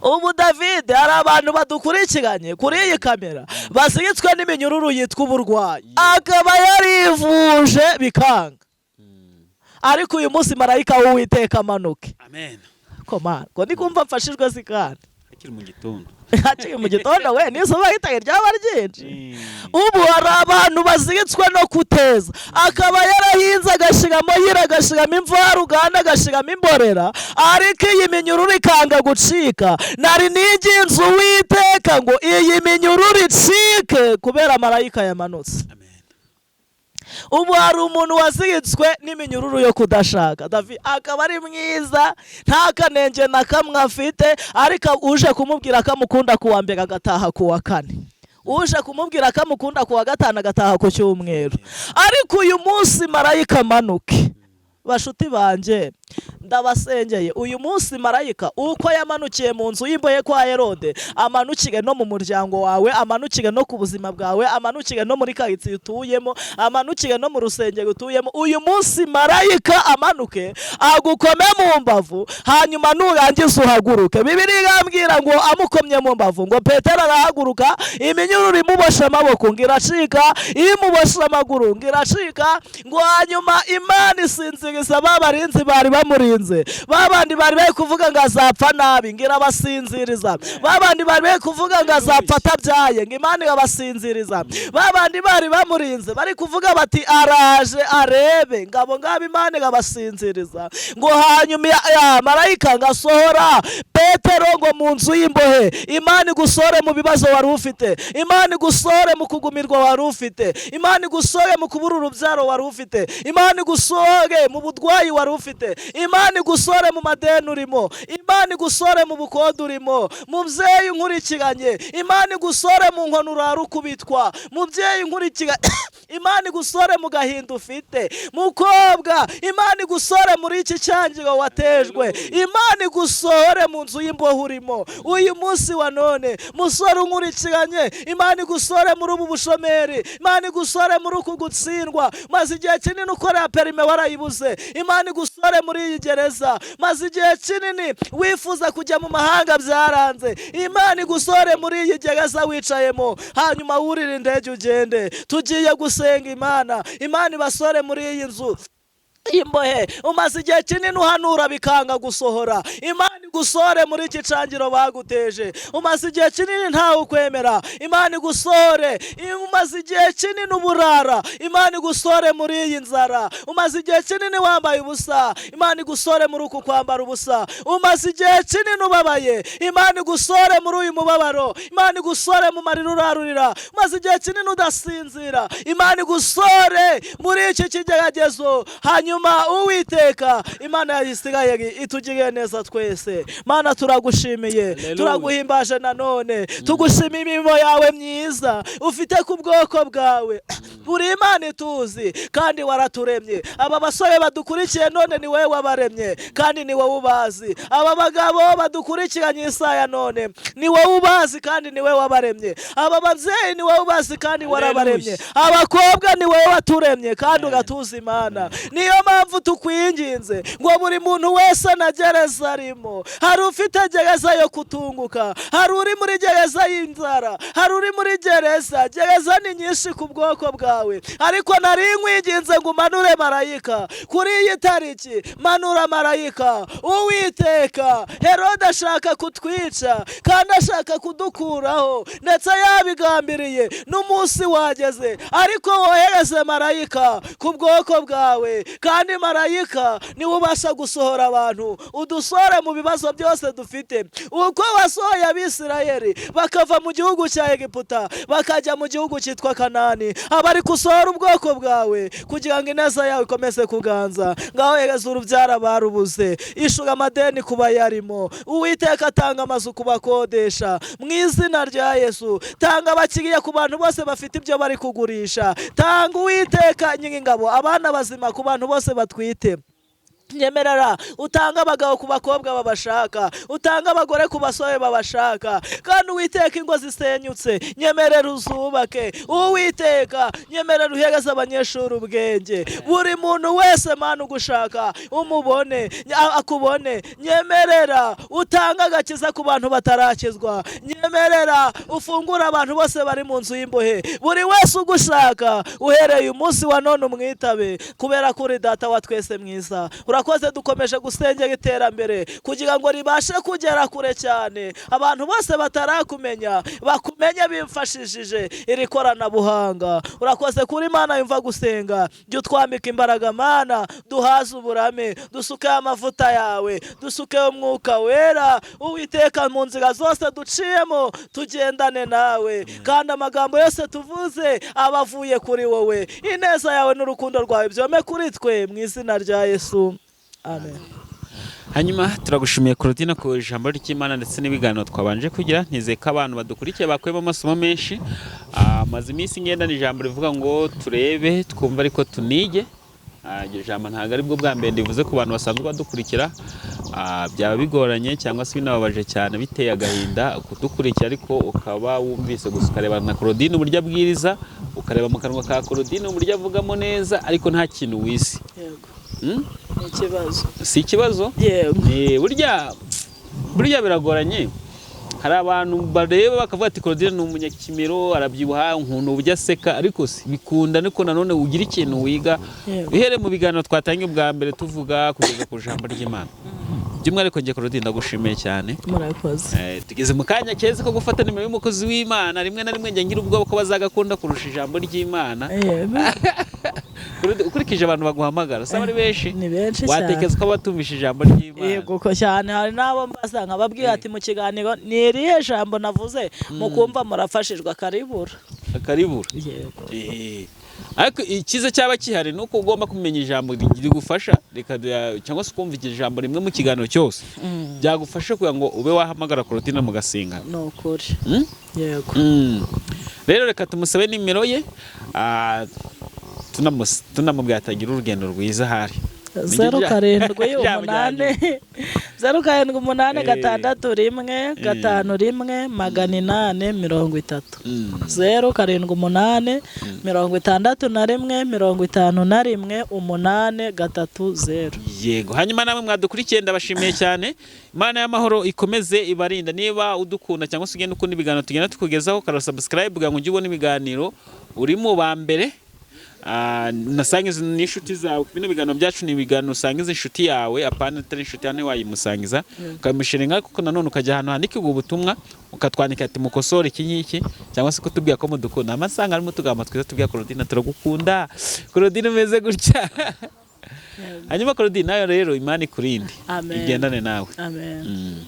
Ubu David, hari abantu badukurikiranye kuri iyi kamera baziritswe n'iminyururu yitwa uburwayi, akaba yarivuje bikanga, ariko uyu munsi marayika w'Uwiteka amanuke. Amen. Komana ko ndi kumva mfashijwe si kandi. Hakiri mu gitondo. Hakiri mu gitondo we, n'izuba ritari ryaba ryinshi. Ubu hari abantu baziritswe no kuteza, akaba yarahinze agashyiramo yira, agashyiramo imvaruganda, agashyiramo imborera, ariko iyi minyururu ikanga gucika. Nari niginze Uwiteka ngo iyi minyururu icike kubera marayika yamanutse. Amen. Ubu hari umuntu waziritswe n'iminyururu yo kudashaka, Davi, akaba ari mwiza, nta kanenge na kamwe afite, ariko uje kumubwira ko amukunda ku wa mbere agataha ku wa kane, uje kumubwira ko amukunda ku wa gatanu agataha ku cyumweru. Ariko uyu munsi marayika amanuke. Bashuti banjye, ndabasengeye, uyu munsi marayika uko yamanukiye mu nzu y'imbohe kwa Herode, amanukire no mu muryango wawe, amanukire no ku buzima bwawe, amanukire no muri karitsiye utuyemo, amanukire no mu rusengero utuyemo. Uyu munsi marayika amanuke agukome mu mbavu, hanyuma nurangiza uhaguruke. Bibiliya irambwira ngo amukomye mu mbavu, ngo Petero arahaguruka, iminyururu imuboshe amaboko ngo iracika, imuboshe amaguru ngo iracika, ngo hanyuma Imana isinziriza ba barinzi bari bamurinze, ba bandi bari bari kuvuga ngo azapfa nabi, ngo irabasinziriza, ba bandi bari bari kuvuga ngo azapfa atabyaye, ngo Imana irabasinziriza, ba bandi bari bamurinze bari kuvuga bati araje arebe, ngo abo ngabo Imana irabasinziriza. Ngo hanyuma ya marayika ngo asohora Petero ngo mu nzu y'imbohe. Imana igusore mu bibazo wari ufite, Imana igusore mu kugumirwa wari ufite, Imana igusore mu kubura urubyaro wari ufite, Imana igusore mu budwayi wari ufite, Imana igusore mu madeni urimo, Imana igusore mu bukode urimo. Mubyeyi nkurikiranye, Imana igusore mu nkono urara ukubitwa. Mubyeyi nkurikiranye, Imana igusore mu gahinda ufite. Mukobwa, Imana igusore muri iki cyangiro watejwe, Imana igusore mu nzu y'imbohe urimo uyu munsi wa none. Musore unkurikiranye, Imana igusore muri ubu bushomeri, Imana igusore muri uku gutsindwa. Maze igihe kinini ukorera perime warayibuze, Imana igusore muri iyi gereza. Maze igihe kinini wifuza kujya mu mahanga byaranze, Imana igusore muri iyi gereza wicayemo, hanyuma wurire indege ugende. Tugiye gusenga Imana, Imana ibasore muri iyi nzu imbohe. Umaze igihe kinini uhanura bikanga gusohora, Imana igusore muri iki cangiro baguteje. Umaze igihe kinini ntawe ukwemera, Imana igusore. Umaze igihe kinini uburara, Imana igusore muri iyi nzara. Umaze igihe kinini wambaye ubusa, Imana igusore muri uku kwambara ubusa. Umaze igihe kinini ubabaye, Imana igusore muri uyu mubabaro, Imana igusore mu marira urarurira. Umaze igihe kinini udasinzira, Imana igusore muri iki kigeragezo. Hanyuma Uwiteka Imana ya Isirayeli itugiriye neza twese. Mana, turagushimiye, Hallelujah. turaguhimbaje nanone, tugushimiye imirimo yawe myiza ufite ku bwoko bwawe. Uri Imana ituzi kandi waraturemye. Aba basore badukurikiye none ni wowe wabaremye kandi ni wowe ubazi. Aba bagabo badukurikiranye isaha none ni wowe ubazi kandi ni wowe wabaremye. Aba babyeyi ni wowe ubazi kandi warabaremye. Abakobwa ni wowe waturemye kandi ugatuza Imana. Niyo mpamvu tukwinginze ngo buri muntu wese na gereza arimo, hari ufite gereza yo kutunguka, hari uri muri gereza y'inzara, hari uri muri gereza, gereza ni nyinshi ku bwoko bwawe, ariko nari nkwinginze ngo umanure marayika kuri iyi tariki, manura marayika. Uwiteka, Herode ashaka kutwica kandi ashaka kudukuraho, ndetse yabigambiriye n'umunsi wageze, ariko wohereze marayika ku bwoko bwawe, kandi marayika niwe ubasha gusohora abantu, udusore mu bibazo byose dufite. Uko wasohoye Abisirayeli bakava mu gihugu cya Egiputa bakajya mu gihugu cyitwa Kanani, abari gusohora ubwoko bwawe kugira ngo ineza yawe ikomeze kuganza. Ngaho hereza urubyaro abarubuze, ishura amadeni ku bayarimo. Uwiteka, atanga amazu ku bakodesha mu izina rya Yesu. Tanga abakiriya ku bantu bose bafite ibyo bari kugurisha. Tanga, Uwiteka Nyiringabo, abana bazima ku bantu bose batwite. Nyemerera utanga abagabo ku bakobwa babashaka, utanga abagore ku basore babashaka. Kandi Uwiteka, ingo zisenyutse nyemerera uzubake. Uwiteka, nyemerera uhereze abanyeshuri ubwenge. Buri muntu wese, Mana, ugushaka umubone, akubone. Nyemerera utanga agakiza ku bantu batarakizwa. Nyemerera ufungure abantu bose bari mu nzu y'imbohe. Buri wese ugushaka uhereye umunsi wa none umwitabe, kubera ko uri Data wa twese mwiza. Urakoze, dukomeje gusengera iterambere kugira ngo ribashe kugera kure cyane, abantu bose batarakumenya bakumenye bimfashishije iri koranabuhanga. Urakoze kuri Imana yumva gusenga, jya utwambika imbaraga Mana, duhaze uburame, dusukeho amavuta yawe, dusukeho umwuka wera. Uwiteka, mu nzira zose duciyemo tugendane nawe, kandi amagambo yose tuvuze aba avuye kuri wowe. Ineza yawe n'urukundo rwawe byome kuri twe, mu izina rya Yesu, amen. Hanyuma turagushimiye Claudine ku ijambo ry'Imana ndetse n'ibiganiro twabanje kugira. Nizeye ko abantu badukurikiye bakuyemo amasomo menshi. Maze iminsi ngendana ijambo rivuga ngo turebe, twumve ariko tunige. Iryo jambo ntabwo aribwo bwa mbere ndivuze ku bantu basanzwe badukurikira. Byaba bigoranye cyangwa se binababaje cyane, biteye agahinda kudukurikira ariko ukaba wumvise gusa, ukareba na Claudine uburyo abwiriza, ukareba mu kanwa ka Claudine uburyo avugamo neza, ariko nta kintu wize. Yego. Hmm? Ni ikibazo. Si ikibazo? Yego. Burya biragoranye. Hari abantu bareba bakavuga ati Claudine ni umunyakimero, arabyibuha, ukuntu uburyo aseka, ariko si bikunda. Ariko nanone ugira ikintu wiga uhereye mu biganiro twatangiye ubwa mbere tuvuga kugeza ku ijambo ry'Imana. By'umwihariko njye Claudine ndagushimiye cyane. Murakoze. Tugeze mu kanya keza ko gufata nimero y'umukozi w'Imana. Rimwe na rimwe njya ngira ubwoba ko bazagakunda kurusha ijambo ry'Imana. Claudine, ukurikije abantu baguhamagara, saba ari benshi? Ni benshi cyane. Watekereza ko batumvishe ijambo ry'Imana? Yego ko cyane, hari n'abo mbasa nkababwira ati mu kiganiro ni irihe jambo navuze mukumva murafashijwe? Akaribura. Akaribura. Yego. Ariko icyiza cyaba gihari ni uko ugomba kumenya ijambo rigufasha cyangwa se ukumva iryo jambo rimwe mu kiganiro cyose byagufasha kugira ngo ube wahamagara Claudine mugasengana. Ni ukuri. Mm? Yego. Rero reka tumusabe nimero ye, tunamubwira atagira urugendo rwiza ahari. 0 7 Ijambo rya 8 0 7 8 6 1 5 1 830. 0 7 8 61 51 8 3 0. Yego. Hanyuma namwe mwadukurikiye, ndabashimiye cyane. Imana y'amahoro ikomeze ibarinda. Niba udukunda cyangwa se ugenda ukunda ibiganiro tugenda tukugezaho, kara subscribe kugira ngo ujye ubona ibiganiro uri mu ba mbere. Nasangiza n'inshuti zawe bino biganiro byacu. Ni ibiganiro usangiza inshuti yawe, apana atari inshuti yawe wayimusangiza, ukamusharinga, kuko nanone ukajya ahantu handikirwa ubutumwa ukatwandika ati mukosore iki ngiki, cyangwa se kutubwira ko mudukunda. Amasanga harimo utugambo twiza tubwira Claudine: turagukunda Claudine, umeze gutya. Hanyuma Claudine, nayo rero Imana ikurinde. Amen. Igendane nawe. Amen.